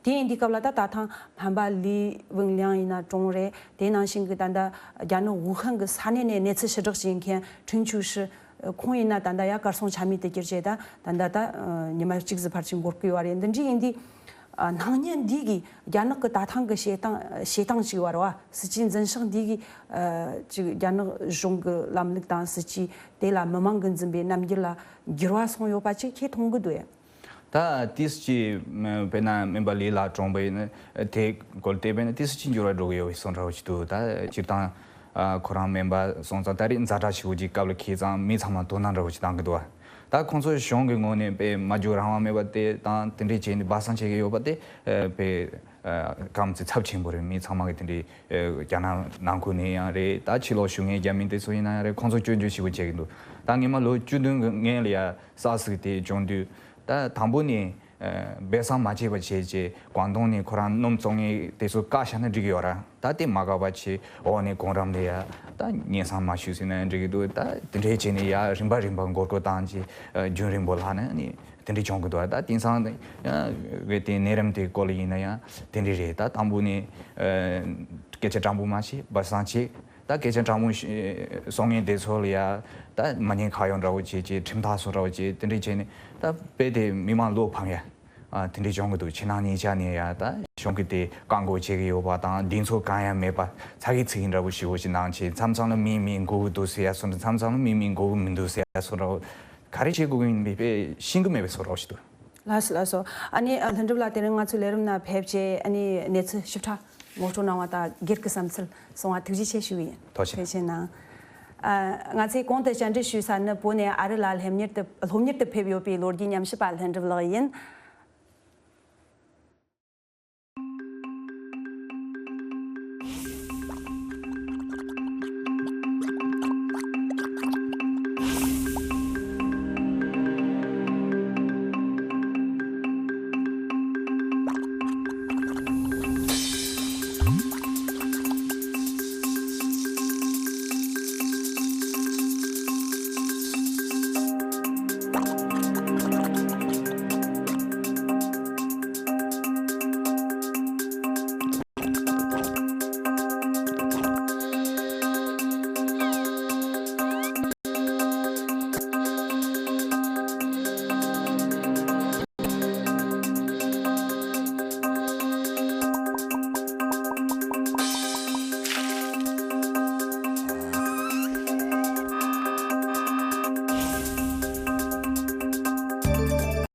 དེ་ཡིན་དུས་སྐབས་ལ་ད་ད་ཐེངས་སྨན་པ་ལི་ཝུན་ལིང་ཡིན་ན་གྲོངས་རེད། དེ་ནང་བཞིན་གྱི་ད་ལྟ་རྒྱ་ནག་ཝུ་ཧན་གྱི་ས་གནས་ནས་གནས་ཚུལ་ཕྱིར་བསྒྲགས་བྱེད་མཁན་ཁྲིན་ཆུ་ཧྲི་ཁོང་ཡིན་ན་ད་ལྟ་ཡ་གར་སོང་ཆ་མེད་དུ་གྱུར་བྱས་ད་ད་ལྟ་ད་ཉི་མ་གཅིག་ཙམ་ཕལ་ཆེར་འགོར་གི་ཡོད་རེད། འདི་འདྲ་ཡིན་དུས་ཨ། སྣང་བརྙན་འདི་གིས་རྒྱ་ནག་གི་ད་ཐེངས་གི་བྱེད་སྟངས་བྱེད་སྟངས་ཅིག་ཡོད་རེད་བ། སྲིད་ཇུས་འཛིན་ཕྱོགས་འདི་གིས་ཨ། ཅིག་རྒྱ་ནག་གཞུང་གི་ལམ་ལུགས་དང་སྲིད་ཇུས་དེ་ལ་མི་མང་གིས་འཛིན་པའི་རྣམ་འགྱུར་ལ་འགྱུར་བ་སོང་ཡོད་པ་ཅིག་ཁྱེད་མཐོང་གི་འདུག་ཨེ། ད་ཏིས་ཅི་དཔེར་ན་སྨན་པ་ལི་ལགས་གྲོངས་པ་ཡིན་ན་དེ་སྐོར་དེ་དཔེར་ན་ཏིས་ཅི་འགྱུར་བ་འགྲོ་གི་ཡོད་པའི་བཟོ་འདྲ་བོ་ཞིག་འདུག་ད་སྤྱིར་བཏང་ཨ། ཁོ་རང་སྨན་པ་སོང་ཙང་ད་རེས་ཛ་དྲག་ཆེ་བོ་ཅིག་སྐབས་ལ་འཁེལ་ཙང་མི་ཚང་མ་དོ་སྣང་འདྲ་བོ་ཞིག་བཏང་གི་འདུག་ད་ཁོང་ཚོ་གཞུང་གི་ངོས་ནས་དཔེ་སྨྲ་བརྗོད་རང་དབང་མེད་པ་དེ་དང་དེ་འདྲས་བྱས་ནས་སྦ་གསང་བྱེད་ཀྱི་ཡོད་པ་དེ་ཨ། དཔེ་ཨ། གམ་ཚིག་ཚབས་ཆེན་པོ་རེད། མི་ཚང་མ་གི་དེ་འདྲས་ཨ། རྒྱ་ནག་ནང་ཁུལ་ནས་ཡང་རེད། ད་ཕྱི་ལོགས་བཞུགས་མཁན་རྒྱ་མི་དེ་ཚོ་ཡིན་ན་ཡང་རེད། ཁོང་ཚོ་སྐྱོན་བརྗོད་ཞེ་པོ་བྱེད་ཀྱི་འདུག་ད་སྔོན་མ་ལོ་བཅུ་བདུན་གི་སྔོན་ལ་ཡ་སཱར་སི་གི་དེ་བྱུང་དུས་ད་དང་པོ་ནས་ཨ། སྦས་གསང་མ་བྱས་པ་བྱས་རྗེས་ཀོང་ཏུང་ནས་ཁོ་རང་སྣུམ་བཙོང་མཁན་དེ་ཚོ་བཀག་བཞག་ན་འགྲིག་གི་ཡོད་ར། ད་དེ་མ་བཀག་པ་བྱས་འོག་ནས་གོང་རིམ་ལ་ཡ་ད་སྙན་སེང་མ་ཞུས་ཟེར་ན་འགྲིག་གི་འདུག་ད་དེ་འདྲས་བྱས་ནས་ཡ་རིམ་པ་རིམ་པ་འགོག་རྒོལ་བཏང་རྗེས་ཨ། རྒྱུན་རིང་པོ་ལྷག་ནས་ནི་ དེ་འདྲ་བྱུང་གི་འདུག་ད་དེང་སང་ཡང་གི་དེ་ནད་རིམས་དེ་སྐོར་ལ་ཡིན་ན་ཡང་དེ་འདྲ་རེད། ད་དང་པོ་ནས་ཨ་སྐད་ཆ་དྲང་པོ་མ་བཤད་སྦ་གསང་བྱེད། ད་སྐད་ཆ་དྲང་མོ་ཞིག་གསུང་མཁན་དེ་ཚོ་ལ་ཡ་ད་མ་ཉེས་ཁ་གཡོག་འདྲ་བོ་བྱེད་ཅིག་ཁྲིམས་ཐག་སོ་འདྲ་བོ་བྱེད། དེ་འདྲ་བྱས་ནས་ད་དཔེ་དེ་མི་མང་བློ་ཕམ་ཡ། ཨ་དེ་འདྲ་བྱུང་གི་འདུག་ཕྱི་ནང་གཉིས་ཆ་ནས་ཡ་ད་གཞུང་གི་དེ་བཀག་འགོག་བྱེད་ཀྱི་ཡོད་པ་དང་། གདེང་ཚོད་གང་ཡང་མེད་པ་ཚ་གི་ཚིག་གི་འདྲ་བོ་ཞིག་འོ་ཞིག་གནང་བྱས། མཚམས་མཚམས་ལ་མིས་མི་མགོ་གི་འདུག་ཟེར་ཡ་སོ་འདྲ། མཚམས་མཚམས་ལ་མིས་མི་མགོ་གི་མི་འདུག་ཟེར་ཡ་སོ་འདྲ་བོ། ག་རེ་བྱེད་དགོས་ཀྱི་ཡིན་པའི་དཔེ་ཤེས་ཀྱི་མེད་པའི་བཟོ་འདྲ་བོ་ཞིག་འདུག་ལགས་སོ། ལགས་སོ། ཨ་ནི་ཨ་ལྷུན་གྲུབ་ལགས་དེ་རིང་ང་ཚོའི་ལས་རིམ་ནང་ཕེབས་བྱས་ཨ་ནི་གནས་ཚུལ་ཞིབ་ཕྲ་ངོ་སྤྲོད་གནང་བ་དང་སྒེར་གྱི་བསམ་ཚུལ་གསུང་བ་ཐུགས་རྗེ་ཆེ་ཞུ་གི་ཡིན། ཐུགས་རྗེ་ཆེ། ཐུགས་རྗེ་གནང་། ཨ་ང་ཚོས་གོང་དུ་བཅར་འདྲི་ཞུས་ས་ནི་བོད་ནས་ཨ་རི་ལ་སླེབས་མྱུར་དུ་སློབ་གཉེར་དུ་ཕེབས་ཡོད་པའི་ལོ་རྒྱུས་ཉམས་ཞིབ་པ་ལྷུན་གྲུབ་ལགས་ཡིན།